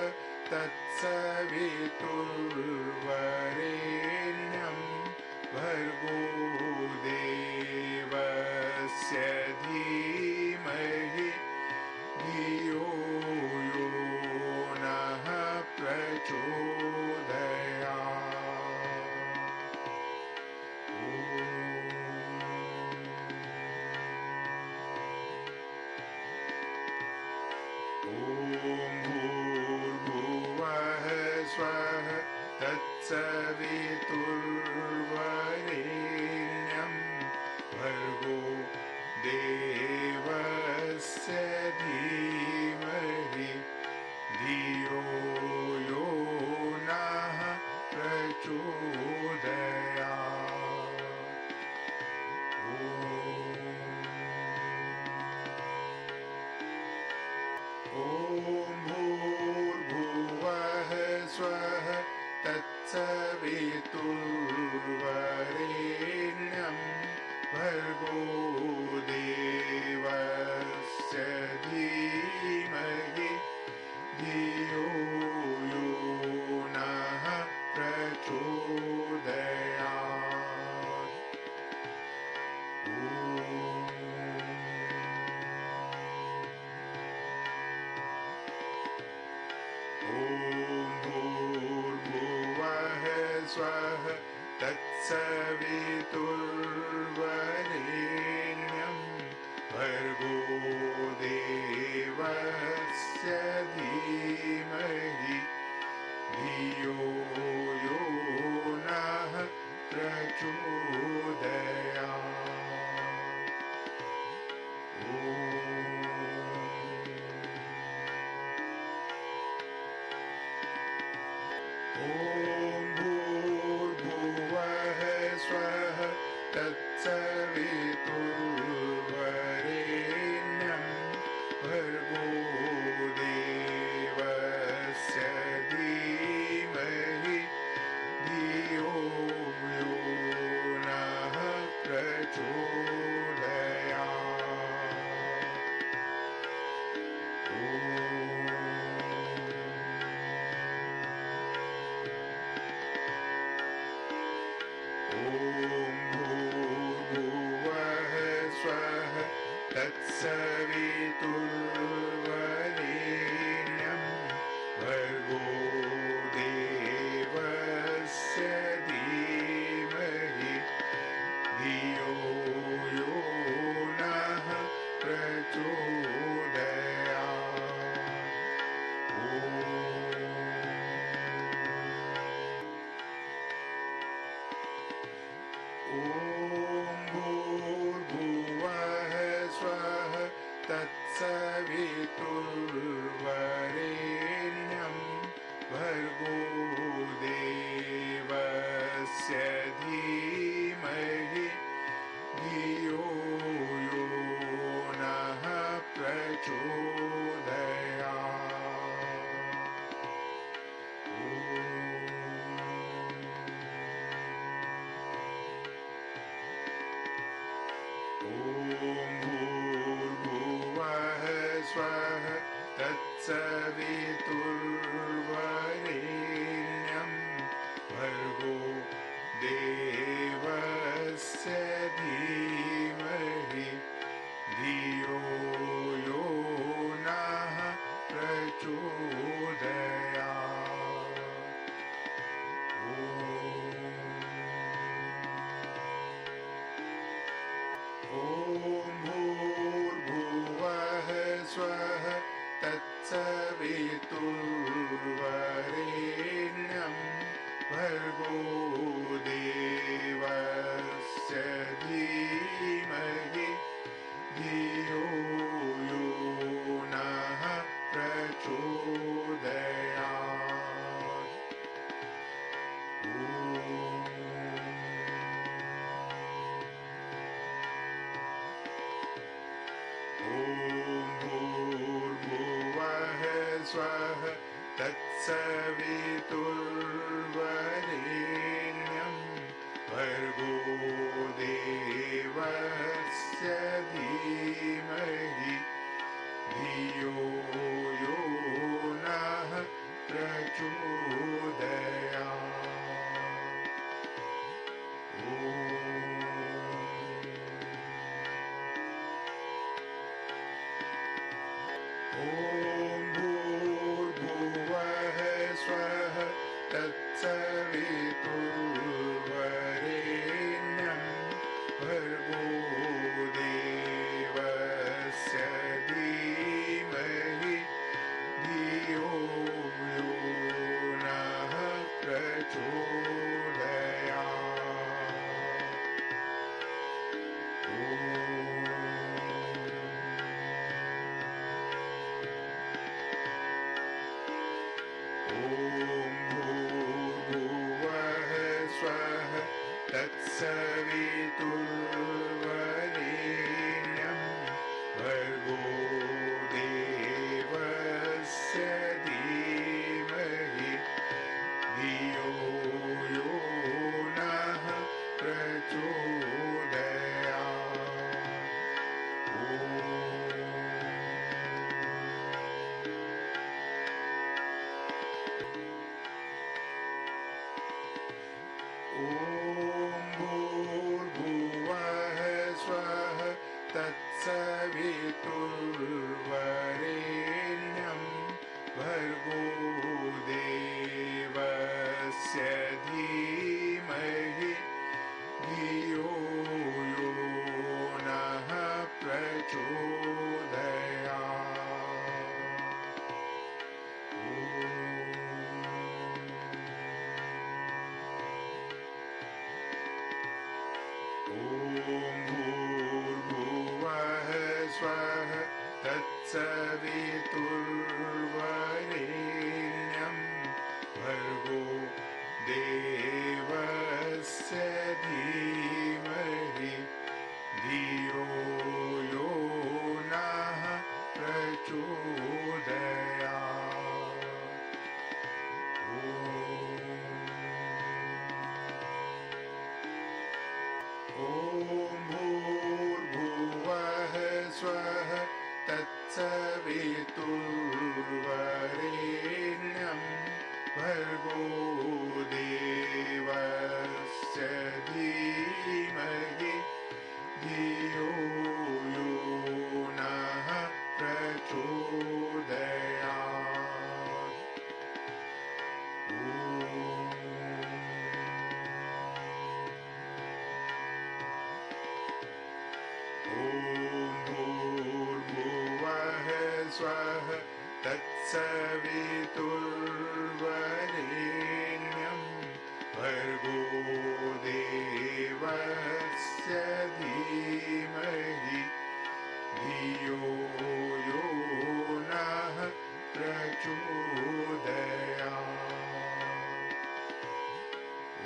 तत्सवितुर्वरेण्यं भर्गो देवस्य धीमहि धियो यो नः प्रचोदयात्। ॐ भूर्भुवः स्वः तत्सवितुर्वरेण्यं भर्गो देवस्य धीमहि धियो यो नः प्रचोदयात्। ॐ ॐ भूर्भुवः स्वः तत्सवितुर्वरेण्यं भर्गो देवस्य धीमहि धियो यो नः प्रचोदयात्। ॐ ॐ भूर्भुवः स्वः तत्सवितुर्वरेण्यं भर्गो देवस्य धीमहि धियो यो नः प्रचोदयात्। ॐ ॐ भूर्भुवः स्वः तत्सवितुर्वरेण्यं भर्गो देवस्य धीमहि धियो यो नः प्रचोदयात्। ॐ पितुर्वरेण्यं भर्गो देवस्य धीमहि धियो यो नः प्रचोदयात्। ॐ। ॐ भूर्भुवः स्वः तत्सवितुर्वरेण्यं भर्गो देवस्य धीमहि धियो यो नः प्रचोदयात्। ॐ। ॐ भूर्भुवः स्वः तत्सवितुर्वरेण्यं भर्गो देवस्य धीमहि धियो यो नः प्रचोदयात्। ॐ। ॐ भूर्भुवः स्वः तत्सवितुर्वरेण्यं भर्गो देवस्य धीमहि धियो यो नः प्रचोदयात्। ॐ। ॐ भूर्भुवः स्वः तत्सवितुर्वरेण्यं भर्गो देवस्य धीमहि धियो यो नः प्रचोदयात्। ॐ। ॐ भूर्भुवः स्वः तत्सवितुर्वरेण्यं भर्गो देवस्य धीमहि धियो यो नः प्रचोदयात्। ॐ। ॐ भूर्भुवः स्वः तत्सवितुर्वरेण्यं भर्गो देवस्य धीमहि धियो यो नः प्रचोदयात्। ॐ। ॐ भूर्भुवः स्वः तत्सवितुर्वरेण्यं भर्गो देवस्य धीमहि धियो यो नः प्रचोदयात्। ॐ।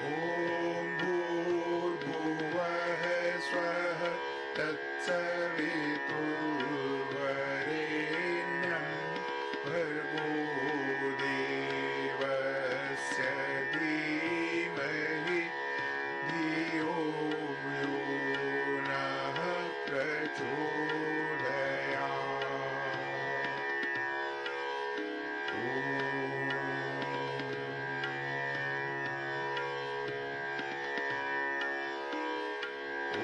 ॐ भूर्भुवः स्वः तत्सवितुर्वरेण्यं भर्गो देवस्य धीमहि धियो यो नः प्रचोदयात्। ॐ। ॐ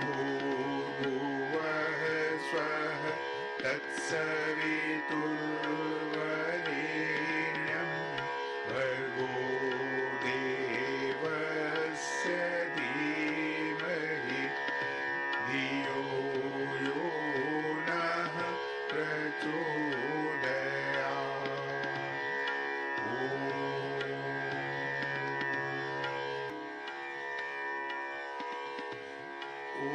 भूर्भुवः स्वः तत्सवितुर्वरेण्यं भर्गो देवस्य धीमहि धियो यो नः प्रचोदयात्। ॐ ॐ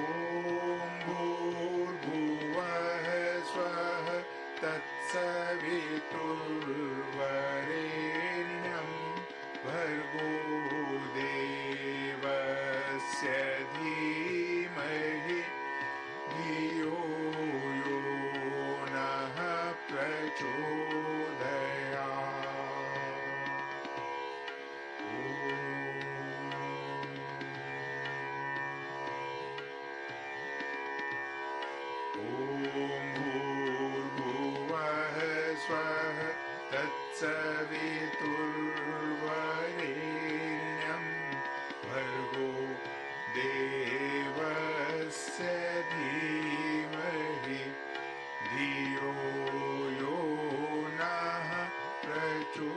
भूर्भुवः स्वः तत्सवितुर्वरेण्यं भर्गो देवस्य धीमहि धियो यो नः प्रचोदयात्। ॐ भूर्भुवः स्वः तत्सवितुर्वरेण्यं भर्गो देवस्य धीमहि धियो यो नः प्रचोदयात्।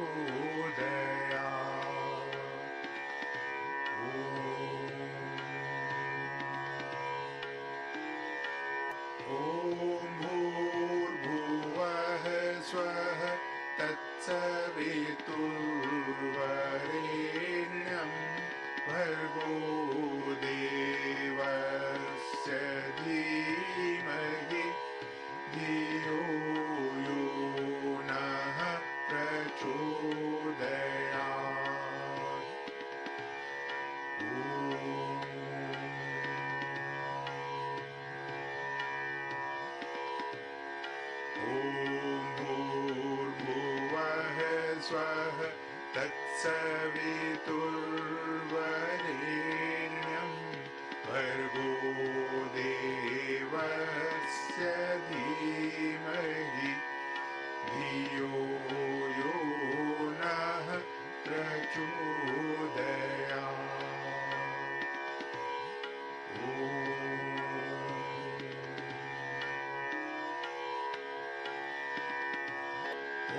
ॐ ॐ भूर्भुवः स्वः तत्सवितुर्वरेण्यं भर्गो देवस्य धीमहि धियो यो नः प्रचोदयात्। ॐ ॐ भूर्भुवः स्वः तत्सवितुर्वरेण्यं भर्गो देवस्य धीमहि धियो यो नः प्रचोदयात्। ॐ ॐ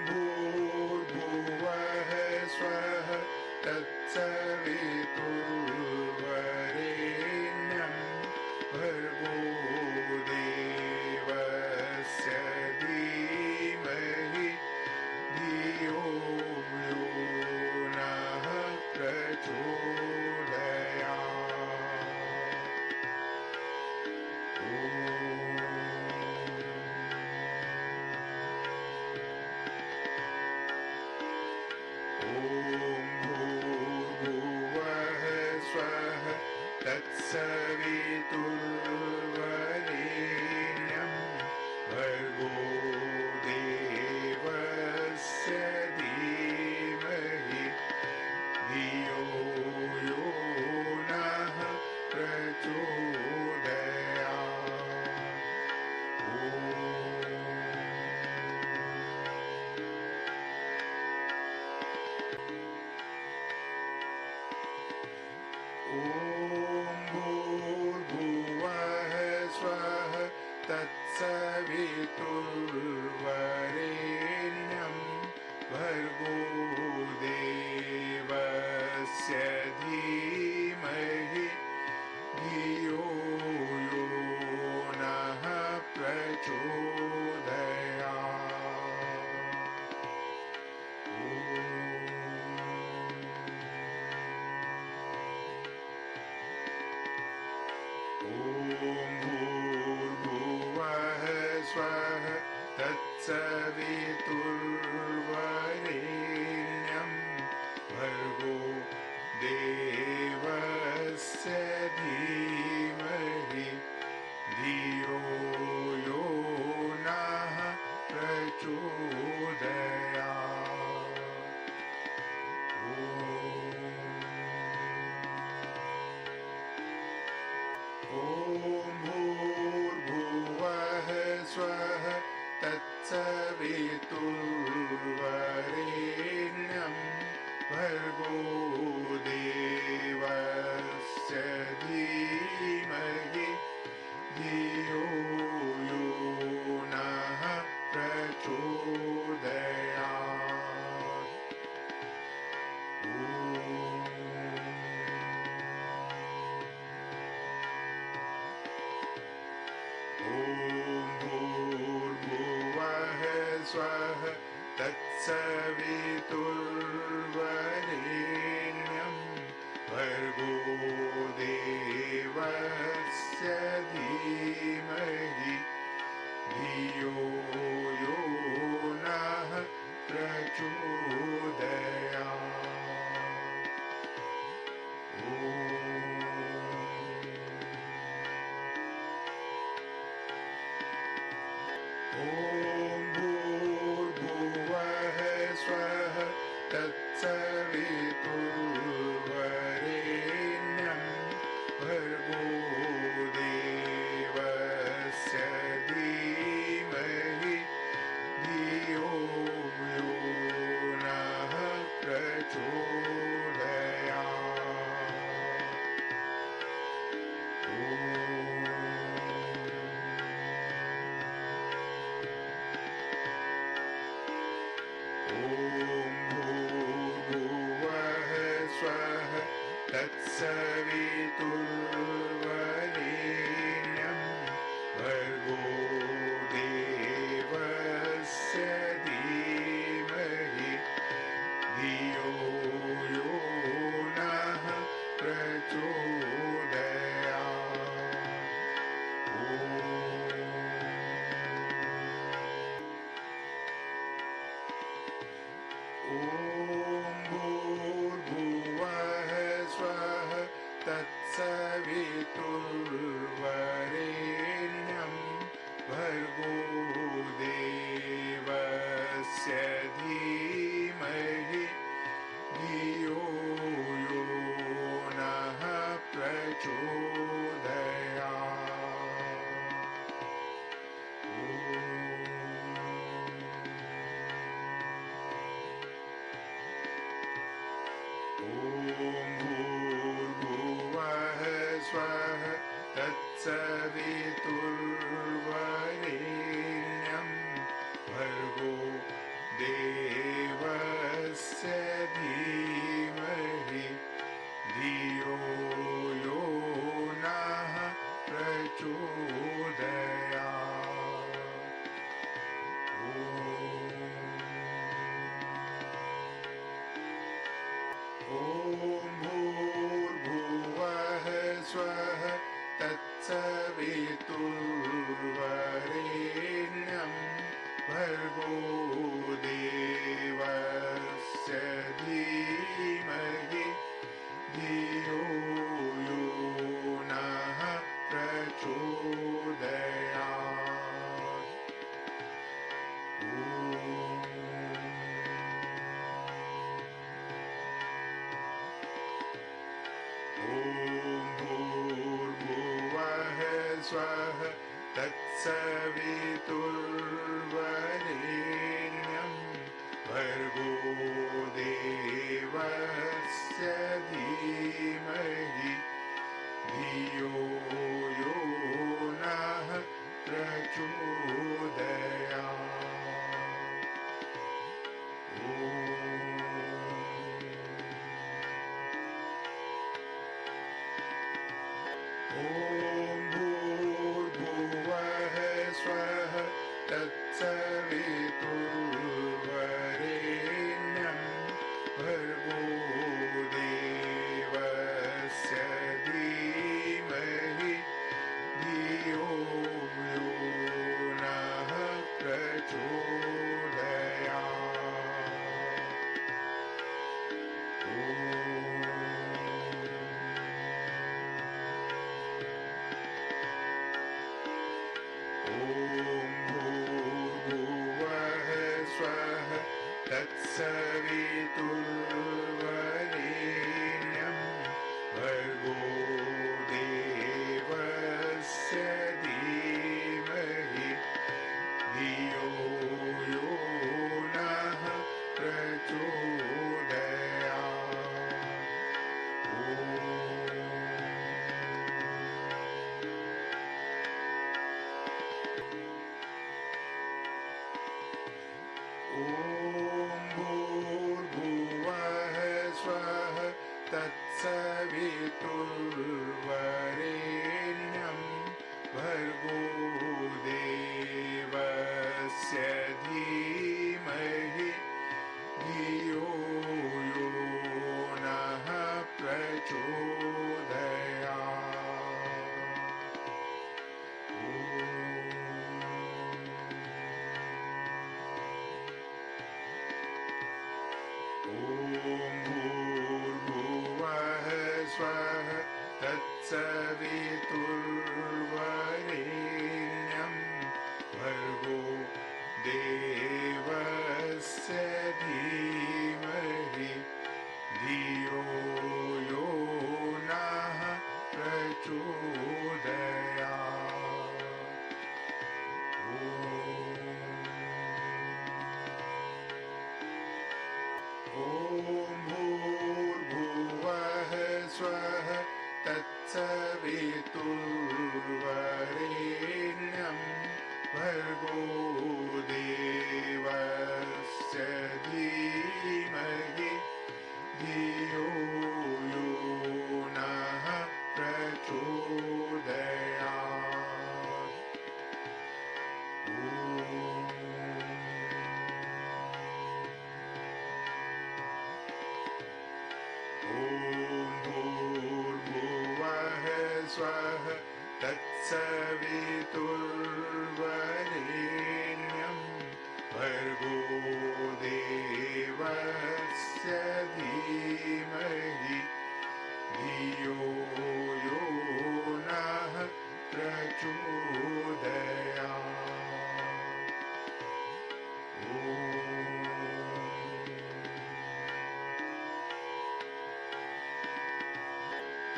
भूर्भुवः स्वः तत्सवितुर्वरेण्यं भर्गो देवस्य धीमहि धियो यो नः प्रचोदयात्। ॐ ॐ भूर्भुवः स्वः तत्सवितुर्वरेण्यं भर्गो देवस्य धीमहि धियो यो नः प्रचोदयात्। ॐ ॐ भूर्भुवः स्वः तत्सवितुर्वरेण्यं भर्गो देवस्य धीमहि धियो यो नः प्रचोदयात्। ॐ ॐ भूर्भुवः स्वः तत्सवितुर्वरेण्यं भर्गो देवस्य धीमहि धियो यो नः प्रचोदयात्। ॐ ॐ भूर्भुवः स्वः तत्सवितुर्वरेण्यं भर्गो देवस्य धीमहि धियो यो नः प्रचोदयात्। ॐ ॐ भूर्भुवः स्वः तत्सवितुर्वरेण्यं भर्गो देवस्य धीमहि धियो यो नः प्रचोदयात्। ॐ ॐ भूर्भुवः स्वः तत्सवितुर्वरेण्यं भर्गो देवस्य धीमहि धियो यो नः प्रचोदयात्। ॐ ॐ भूर्भुवः स्वः तत्सवितुर्वरेण्यं भर्गो देवस्य धीमहि धियो यो नः प्रचोदयात्। ॐ ॐ भूर्भुवः स्वः तत्सवितुर्वरेण्यं भर्गो देवस्य धीमहि धियो यो नः प्रचोदयात्। ॐ भूर्भुवः स्वः तत्सवितुर्वरेण्यं भर्गो देवस्य धीमहि धियो यो नः प्रचोदयात्। ॐ ॐ भूर्भुवः स्वः तत्सवितुर्वरेण्यं भर्गो देवस्य धीमहि धियो यो नः प्रचोदयात्। ॐ ॐ भूर्भुवः स्वः तत्सवितुर्वरेण्यं भर्गो देवस्य धीमहि धियो यो नः प्रचोदयात्। ॐ ॐ भूर्भुवः स्वः तत्सवितुर्वरेण्यं भर्गो देवस्य धीमहि प्रचोदयात्। ॐ।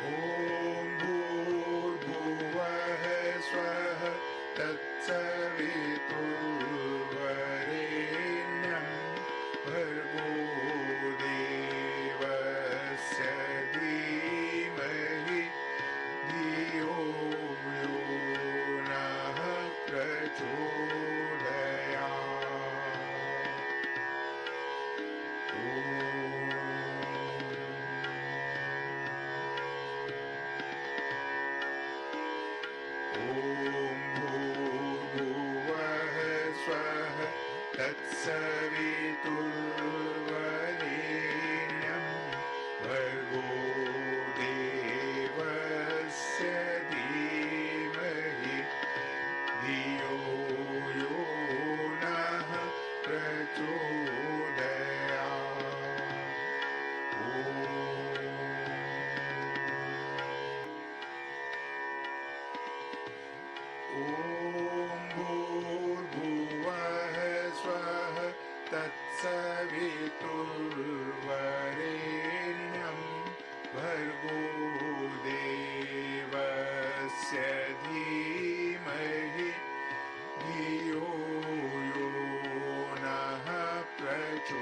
ॐ भूर्भुवः स्वः तत्सवितुर्वरेण्यं भर्गो देवस्य धीमहि धियो यो नः प्रचोदयात्। ॐ। ॐ भूर्भुवः स्वः तत्सवितुर्वरेण्यं भर्गो देवस्य धीमहि धियो यो नः प्रचोदयात्। ॐ। ॐ भूर्भुवः स्वः तत्सवितुर्वरेण्यं भर्गो देवस्य धीमहि धियो यो नः प्रचोदयात्।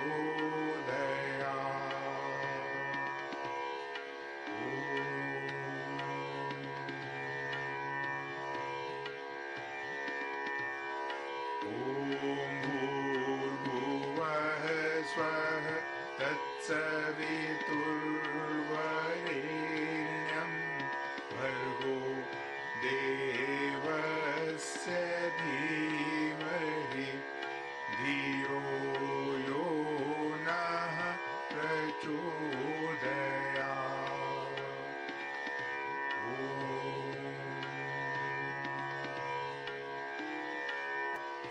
ॐ। ॐ भूर्भुवः स्वः तत्सवितुर्वरेण्यं भर्गो देवस्य धीमहि धियो यो नः प्रचोदयात्। ॐ।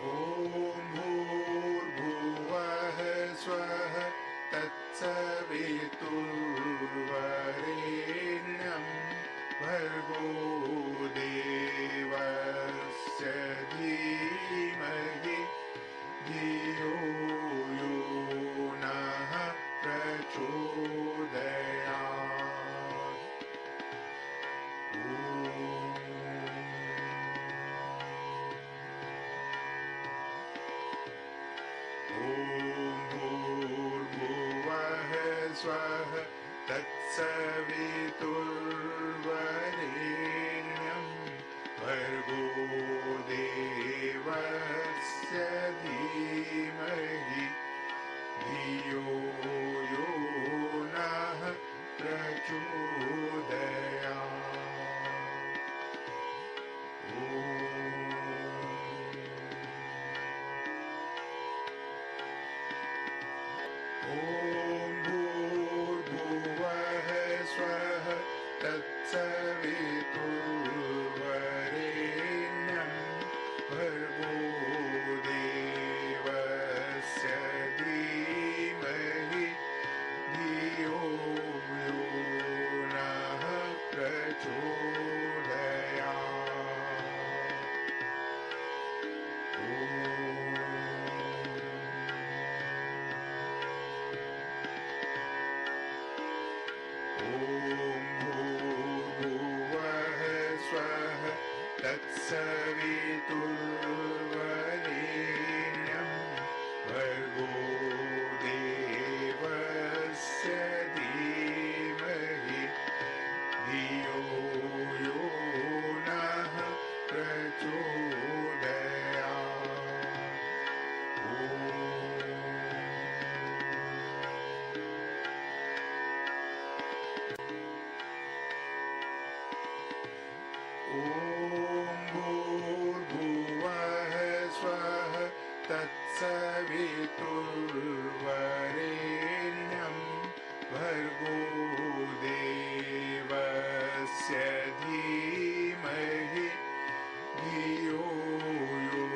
ॐ भूर्भुवः स्वः तत्सवितुर्वरेण्यं भर्गो देवस्य धीमहि धियो यो नः प्रचोदयात्। ॐ। ॐ भूर्भुवः स्वः तत्सवितुर्वरेण्यं भर्गो देवस्य धीमहि धियो यो नः प्रचोदयात्। ॐ। ॐ भूर्भुवः स्वः तत्सवितुर्वरेण्यं भर्गो देवस्य धीमहि धियो यो नः प्रचोदयात्। ॐ। ॐ भूर्भुवः स्वः तत्सवितुर्वरेण्यं भर्गो देवस्य धीमहि धियो यो नः प्रचोदयात्। ॐ। ॐ भूर्भुवः स्वः तत्सवितुर्वरेण्यं भर्गो देवस्य धीमहि धियो यो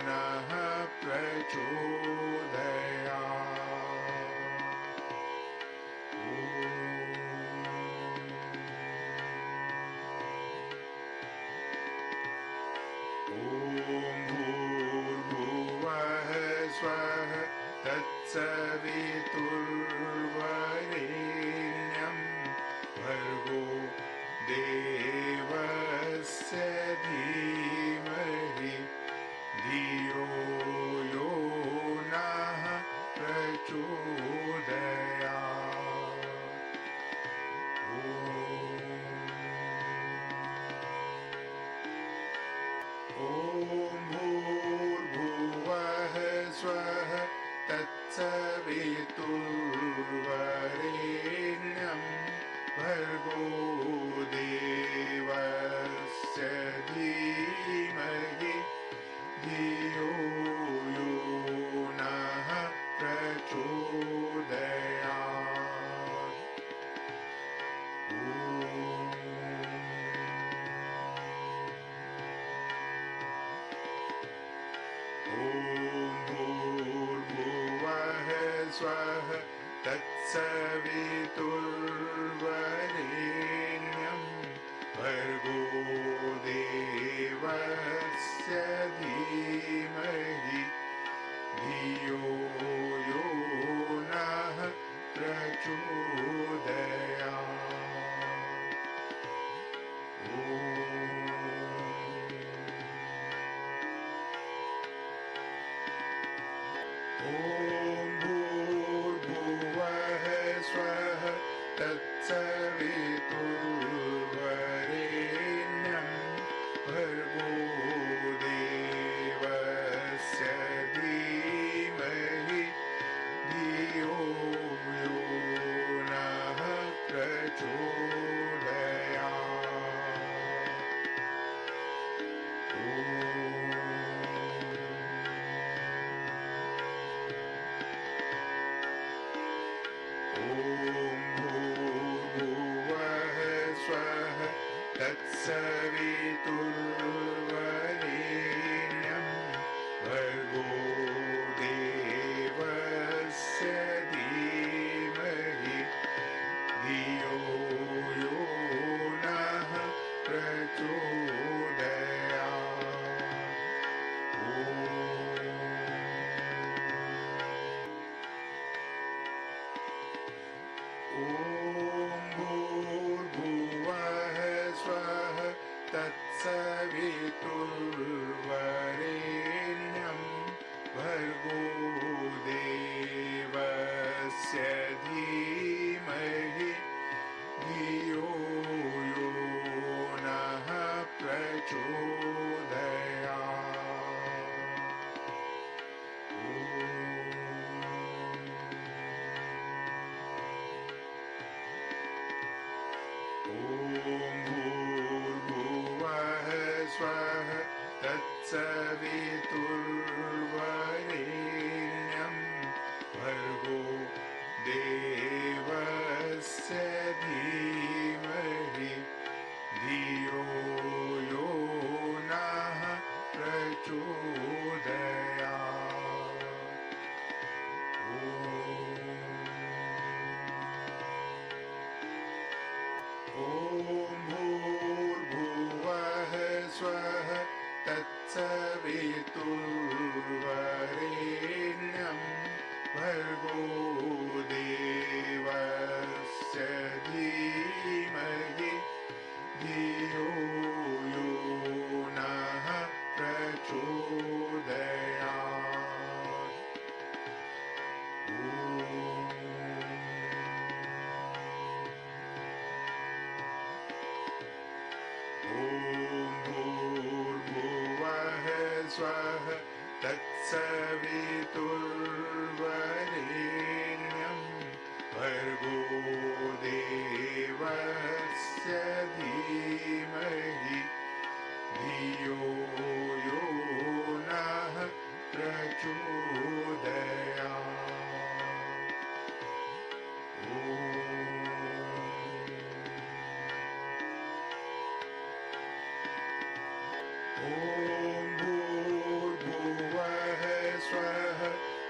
नः प्रचोदयात्। ॐ। सवितुर्वरेण्यं भर्गो देवस्य धीमहि धियो यो नः प्रचोदयात्। ॐ। ॐ भूर्भुवः स्वः तत्सवितुर्वरेण्यं भर्गो देवस्य धीमहि धियो यो नः प्रचोदयात्। ॐ। ॐ भूर्भुवः स्वः तत्सवितुर्वरेण्यं भर्गो देवस्य धीमहि धियो यो नः प्रचोदयात्। ॐ। ॐ भूर्भुवः स्वः तत्सवितुर्वरेण्यं भर्गो देवस्य धीमहि धियो यो नः प्रचोदयात्। ॐ। ॐ भूर्भुवः स्वः तत्सवितुर्वरेण्यं भर्गो देवस्य धीमहि धियो यो नः प्रचोदयात्। ॐ। ॐ भूर्भुवः स्वः तत्सवितुर्वरेण्यं भर्गो देवस्य धीमहि धियो यो नः प्रचोदयात्। ॐ। ॐ भूर्भुवः स्वः तत्सवितुर्वरेण्यं भर्गो देवस्य धीमहि धियो यो नः प्रचोदयात्। ॐ। ॐ भूर्भुवः स्वः तत्सवितुर्वरेण्यं भर्गो देवस्य धीमहि धियो यो नः प्रचोदयात्। ॐ। ॐ भूर्भुवः स्वः तत्सवितुर्वरेण्यं भर्गो देवस्य धीमहि धियो यो नः प्रचोदयात्। ॐ। ॐ भूर्भुवः स्वः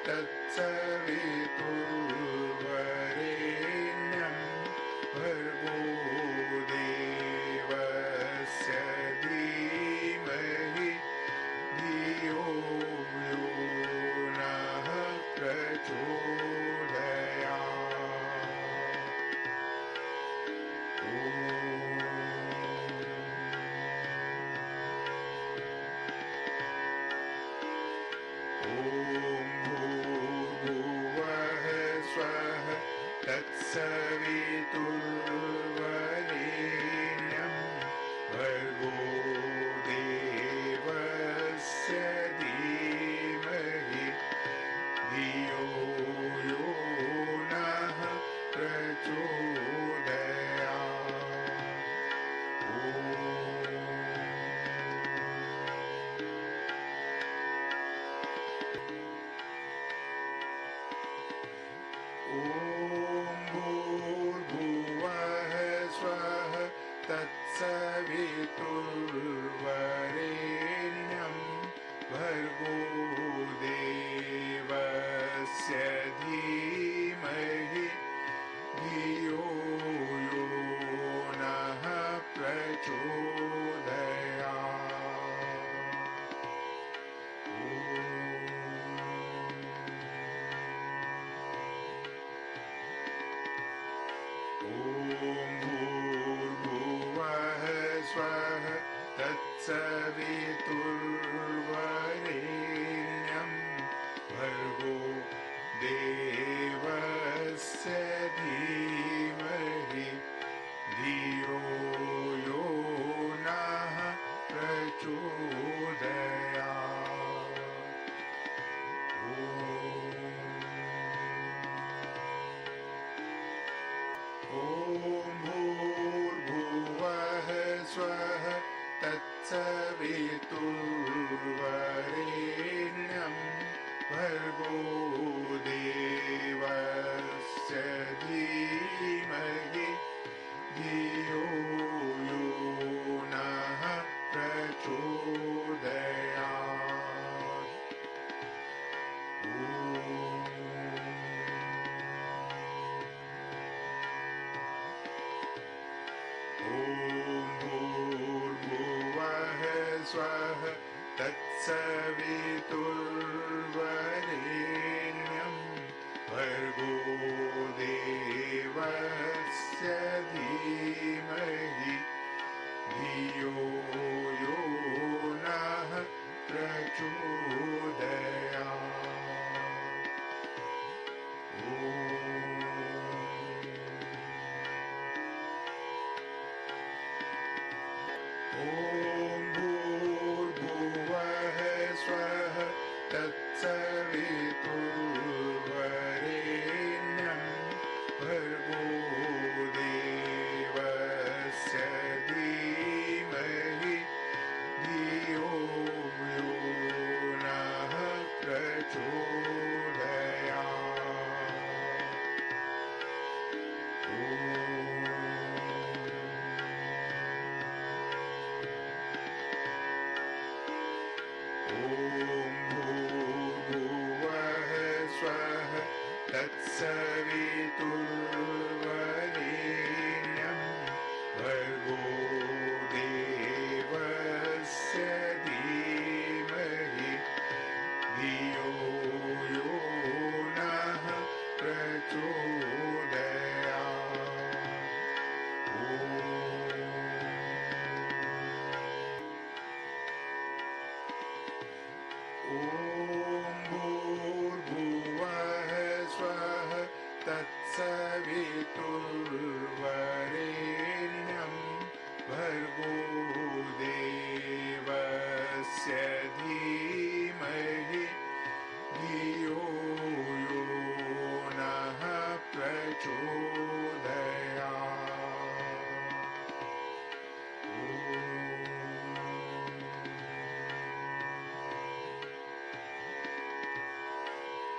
तत्सवितुर्वरेण्यं भर्गो देवस्य धीमहि धियो यो नः प्रचोदयात्। सवितुर्वरेण्यं भर्गो देवस्य धीमहि धियो यो नः प्रचोदयात्। ॐ। ॐ भूर्भुवः स्वः तत्सवितुर्वरेण्यं भर्गो देवस्य धीमहि धियो यो नः प्रचोदयात्। ॐ। ॐ भूर्भुवः स्वः तत्सवितुर्वरेण्यं भर्गो देवस्य धीमहि धियो यो नः प्रचोदयात्। ॐ। ॐ भूर्भुवः स्वः तत्सवितुर्वरेण्यं भर्गो देवस्य धीमहि धियो यो नः प्रचोदयात्। ॐ। ॐ भूर्भुवः स्वः तत्सवितुर्वरेण्यं भर्गो देवस्य धीमहि धियो यो नः प्रचोदयात्। ॐ। ॐ भूर्भुवः स्वः तत्सवितुर्वरेण्यं भर्गो देवस्य धीमहि धियो यो नः प्रचोदयात्। ॐ।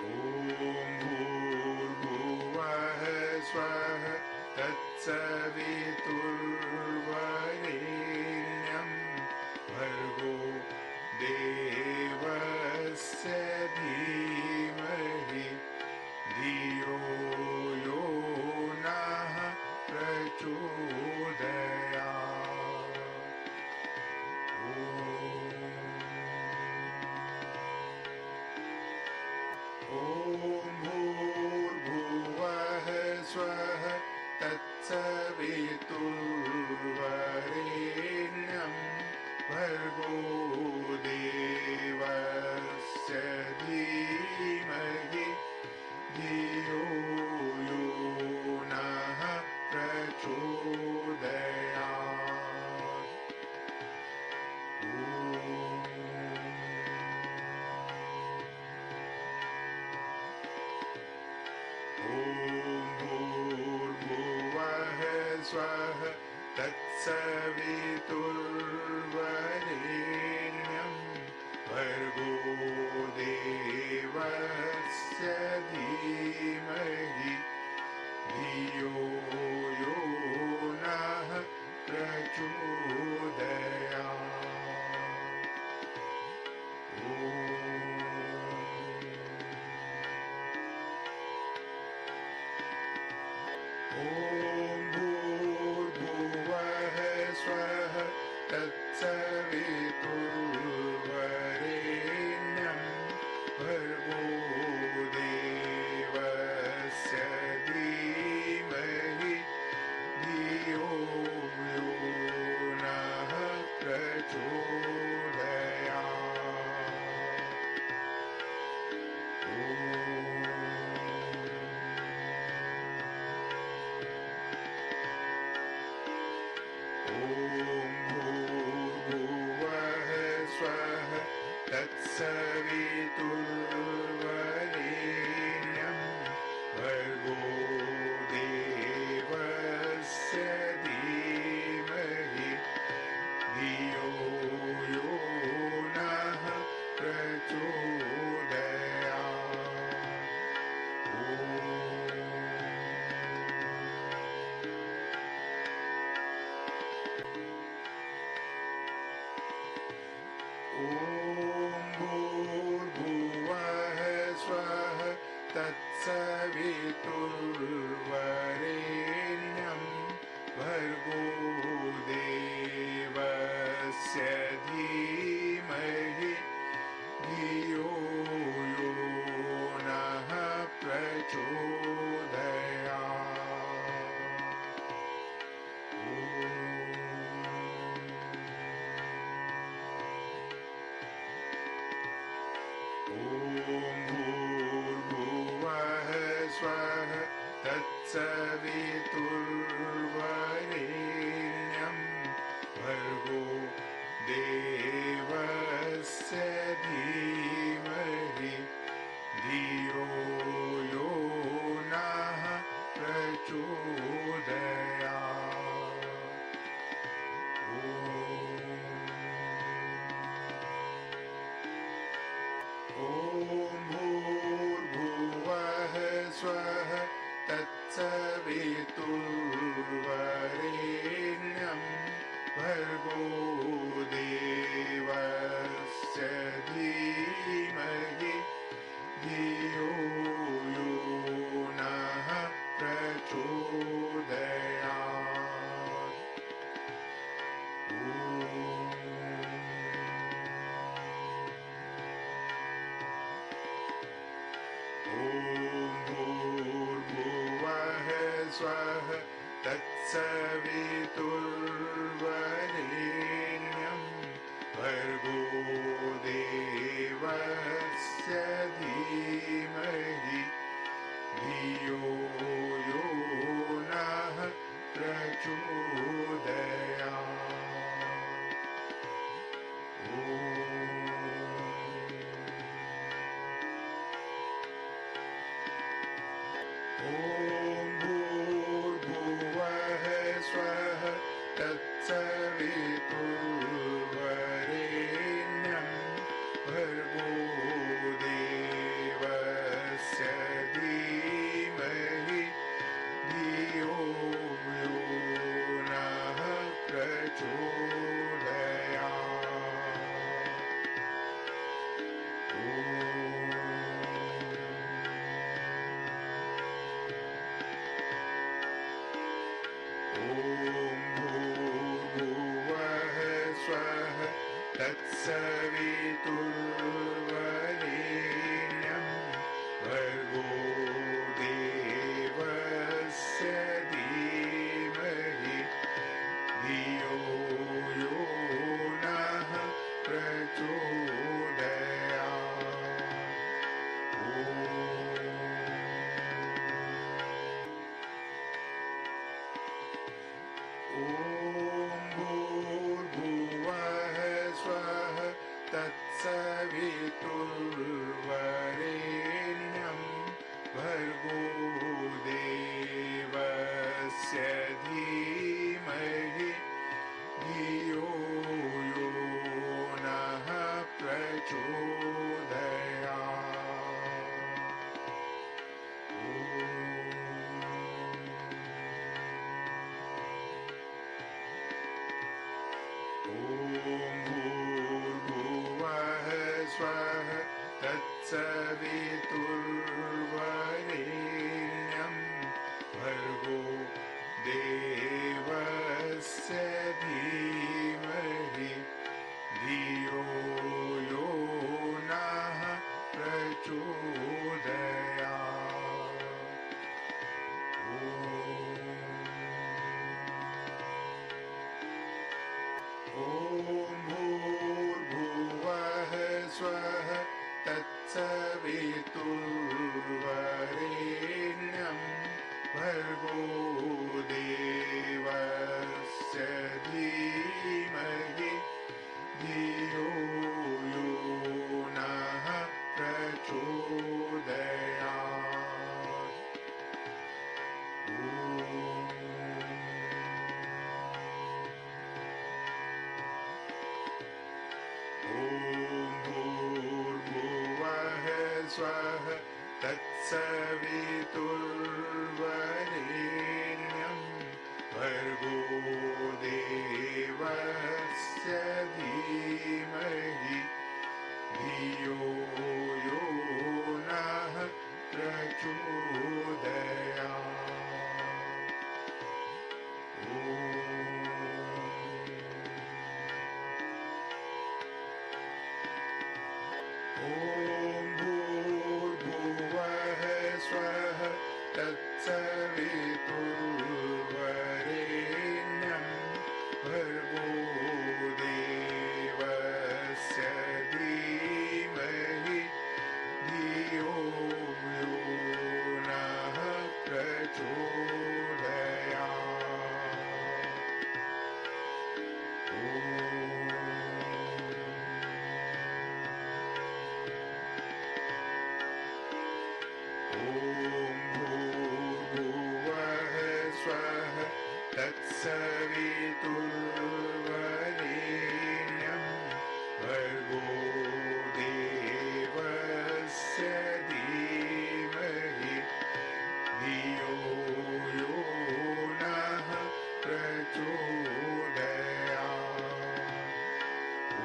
ॐ भूर्भुवः स्वः तत्सवितुर्वरेण्यं भर्गो देवस्य धीमहि धियो यो नः प्रचोदयात्। ॐ। ॐ भूर्भुवः स्वः तत्सवितुर्वरेण्यं भर्गो देवस्य धीमहि धियो यो नः प्रचोदयात्। ॐ। ॐ भूर्भुवः स्वः तत्सवितुर्वरेण्यं भर्गो देवस्य धीमहि धियो यो नः प्रचोदयात्। ॐ। ॐ भूर्भुवः स्वः तत्सवितुर्वरेण्यं भर्गो देवस्य धीमहि धियो यो नः प्रचोदयात्। प्रचोदयात्। ॐ ॐ भूर्भुवः स्वः तत्सवितुर्वरेण्यं भर्गो देवस्य धीमहि धियो यो नः प्रचोदयात्। ॐ ॐ भूर्भुवः स्वः तत्सवितुर्वरेण्यं भर्गो देवस्य धीमहि धियो यो नः प्रचोदयात्। ॐ भूर्भुवः स्वः तत्सवितुर्वरेण्यं भर्गो देवस्य धीमहि धियो यो नः प्रचोदयात्। ॐ ॐ भूर्भुवः स्वः तत्सवितुर्वरेण्यं भर्गो देवस्य धीमहि धियो यो नः प्रचोदयात्। ॐ ॐ भूर्भुवः स्वः तत्सवितुर्वरेण्यं भर्गो देवस्य धीमहि धियो यो नः प्रचोदयात्। ॐ ॐ भूर्भुवः स्वः तत्सवितुर्वरेण्यं भर्गो देवस्य धीमहि धियो यो नः प्रचोदयात्। ॐ ॐ भूर्भुवः स्वः तत्सवितुर्वरेण्यं भर्गो देवस्य धीमहि धियो यो नः प्रचोदयात्। ॐ ॐ भूर्भुवः स्वः तत्सवितुर्वरेण्यं भर्गो देवस्य धीमहि धियो यो नः प्रचोदयात्। ॐ भूर्भुवः स्वः तत्सवितुर्वरेण्यं भर्गो देवस्य धीमहि धियो यो नः प्रचोदयात्। ॐ ॐ यो नः प्रचोदयात्। ॐ ॐ भूर्भुवः स्वः तत्सवितुर्वरेण्यं भर्गो देवस्य धीमहि धियो यो नः प्रचोदयात्। ॐ ॐ भूर्भुवः स्वः तत्सवितुर्वरेण्यं भर्गो देवस्य धीमहि धियो यो नः प्रचोदयात्। ॐ ॐ भूर्भुवः स्वः तत्सवितुर्वरेण्यं भर्गो देवस्य धीमहि धियो यो नः प्रचोदयात्। ॐ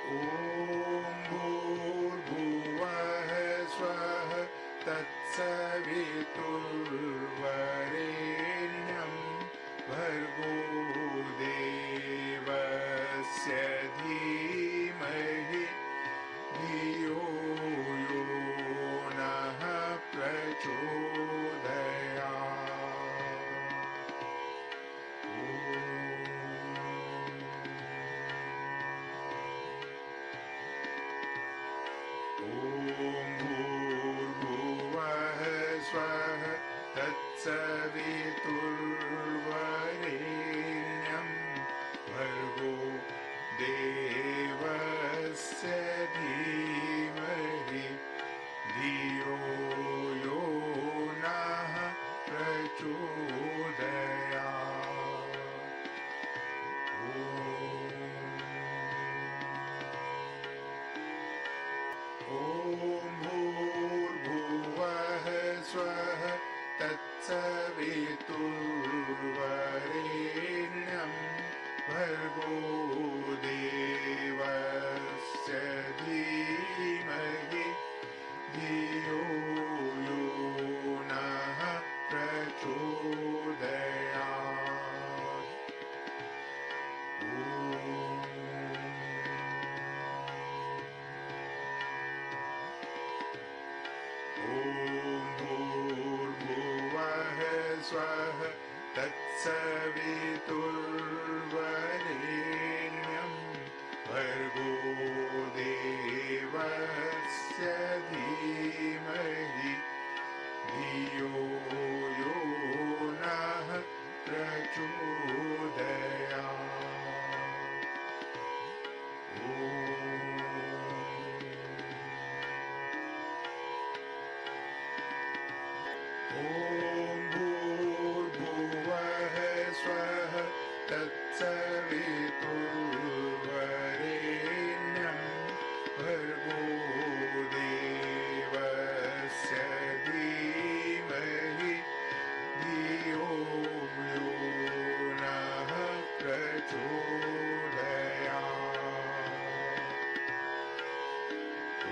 ॐ भूर्भुवः स्वः तत्सवितुर्वरेण्यं भर्गो देवस्य धीमहि धियो यो नः प्रचोदयात्। ॐ भूर्भुवः स्वः तत्सवितुर्वरेण्यं भर्गो देवस्य धीमहि धियो यो नः प्रचोदयात्। ॐ ॐ भूर्भुवः स्वः तत्सवितुर्वरेण्यं भर्गो देवस्य धीमहि धियो यो नः प्रचोदयात्। ॐ ॐ भूर्भुवः स्वः तत्सवितुर्वरेण्यं भर्गो देवस्य धीमहि धियो यो नः प्रचोदयात्। ॐ ॐ भूर्भुवः स्वः तत्सवितुर्वरेण्यं भर्गो देवस्य धीमहि धियो यो नः प्रचोदयात्। ॐ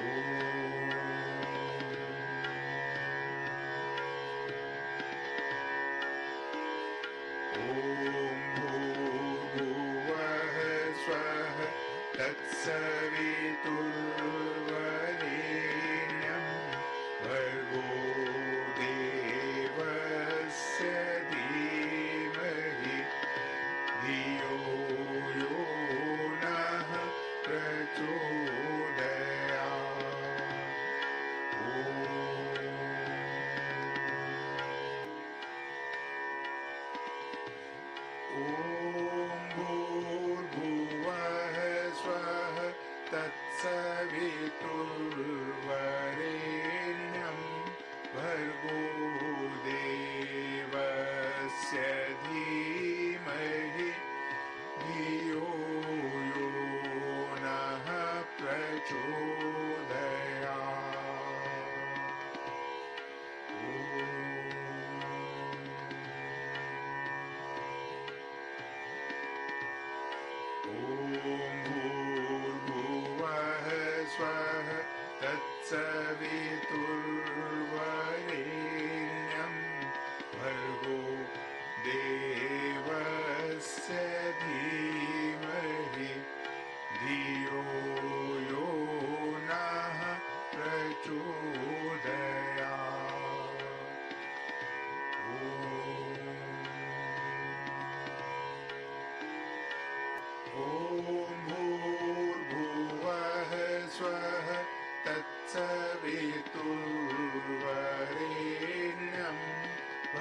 ॐ भूर्भुवः स्वः तत्सवितुर्वरेण्यं भर्गो देवस्य धीमहि धियो यो नः प्रचोदयात्। ॐ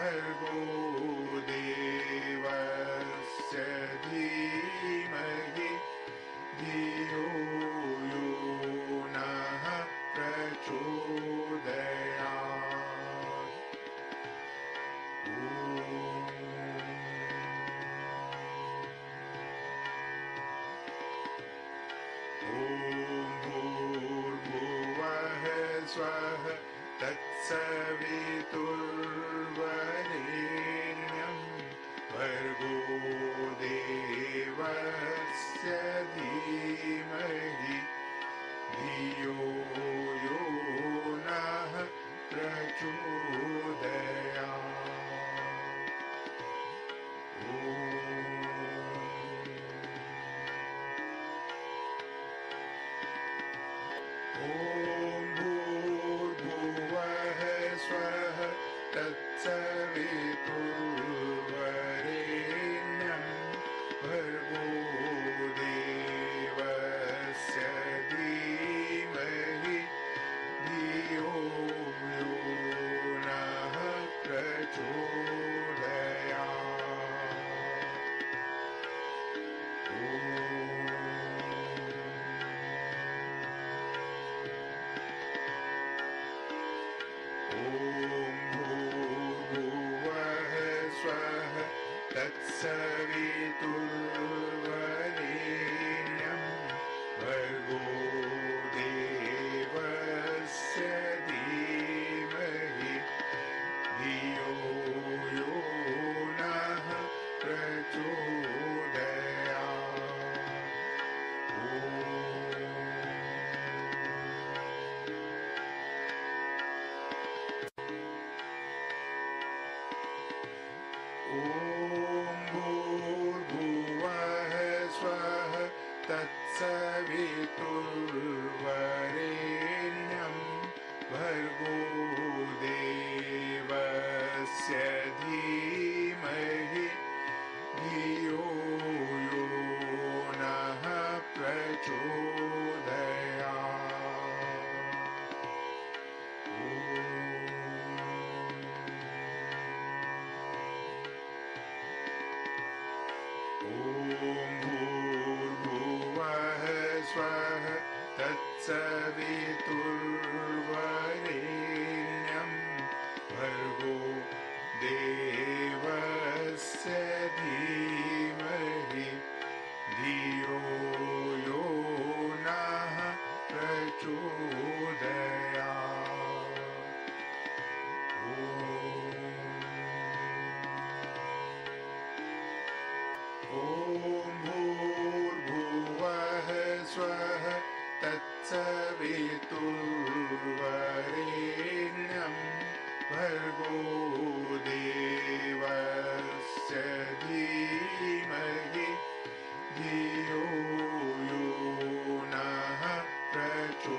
भर्गो देवस्य धीमहि धियो यो नः प्रचोदयात्। ॐ ॐ भूर्भुवः स्वः तत्सवितुर्वरेण्यं भर्गो देवस्य धीमहि धियो यो नः प्रचोदयात्। ॐ ॐ भूर्भुवः स्वः तत्सवितुर्वरेण्यं भर्गो देवस्य धीमहि धियो यो नः प्रचोदयात्। ॐ ॐ भूर्भुवः स्वः तत्सवितुर्वरेण्यं भर्गो देवस्य धीमहि धियो यो नः प्रचोदयात्। ॐ ॐ भूर्भुवः स्वः तत्सवितुर्वरेण्यं भर्गो देवस्य धीमहि धियो यो नः प्रचोदयात्। ॐ ॐ भूर्भुवः स्वः तत्सवितुर्वरेण्यं भर्गो देवस्य धीमहि धियो यो नः प्रचोदयात्। ॐ ॐ भूर्भुवः स्वः तत्सवितुर्वरेण्यं भर्गो देवस्य धीमहि धियो यो नः प्रचोदयात्।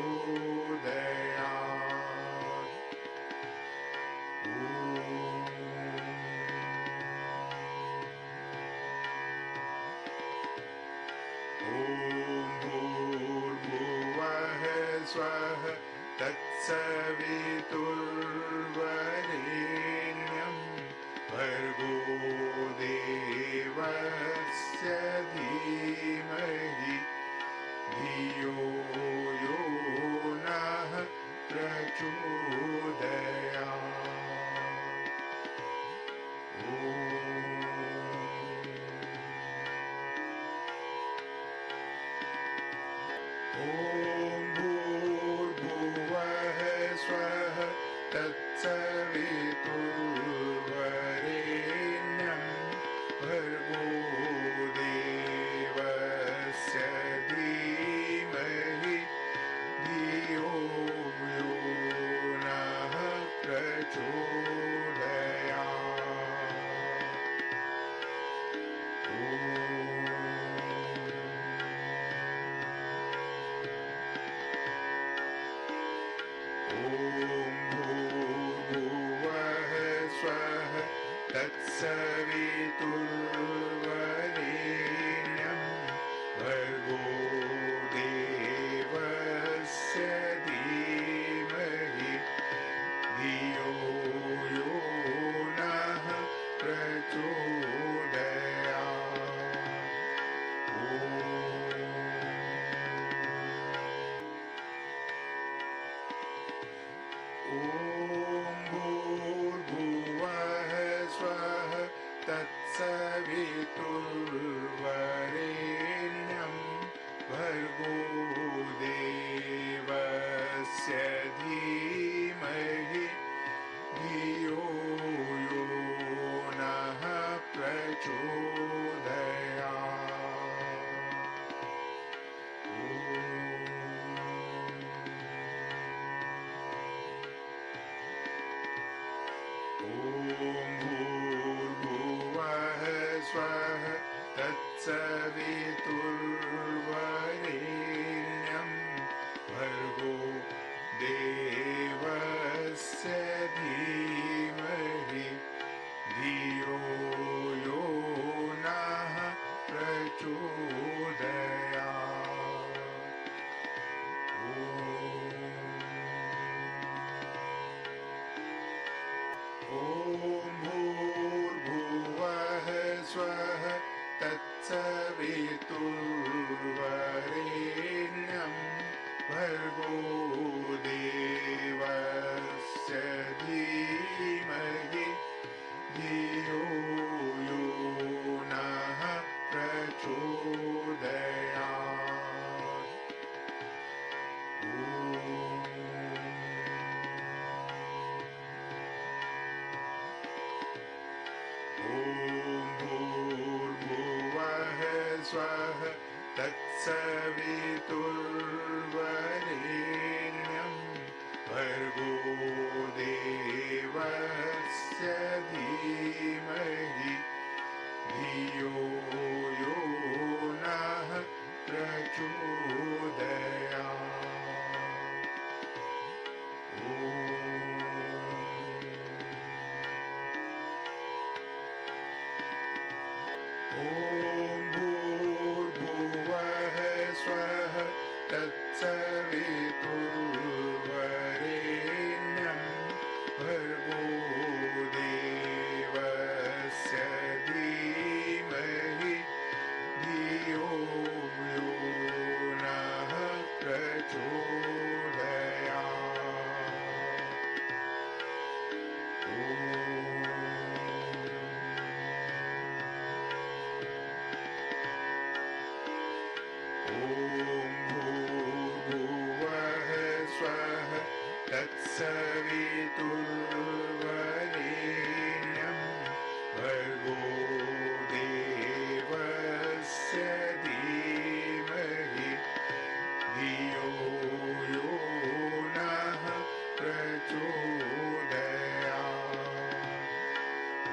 ॐ ॐ भूर्भुवः स्वः तत्सवितुर्वरेण्यं भर्गो देवस्य धीमहि धियो यो नः प्रचोदयात्। ॐ ॐ भूर्भुवः स्वः तत्सवितुर्वरेण्यं भर्गो देवस्य धीमहि धियो यो नः प्रचोदयात्। ॐ ॐ भूर्भुवः स्वः तत्सवितुर्वरेण्यं भर्गो देवस्य धीमहि धियो यो नः ॐ भूर्भुवः स्वः तत्सवितुर्वरेण्यं भर्गो देवस्य धीमहि धियो यो नः प्रचोदयात्। ॐ ॐ भूर्भुवः स्वः तत्सवितुर्वरेण्यं भर्गो देवस्य धीमहि धियो यो नः प्रचोदयात्। ॐ ॐ भूर्भुवः स्वः तत्सवितुर्वरेण्यं भर्गो देवस्य धीमहि धियो यो नः प्रचोदयात्। ॐ ॐ भूर्भुवः स्वः तत्सवितुर्वरेण्यं भर्गो देवस्य धीमहि धियो यो नः प्रचोदयात्। ॐ ॐ भूर्भुवः स्वः तत्सवितुर्वरेण्यं भर्गो देवस्य धीमहि धियो यो नः प्रचोदयात्।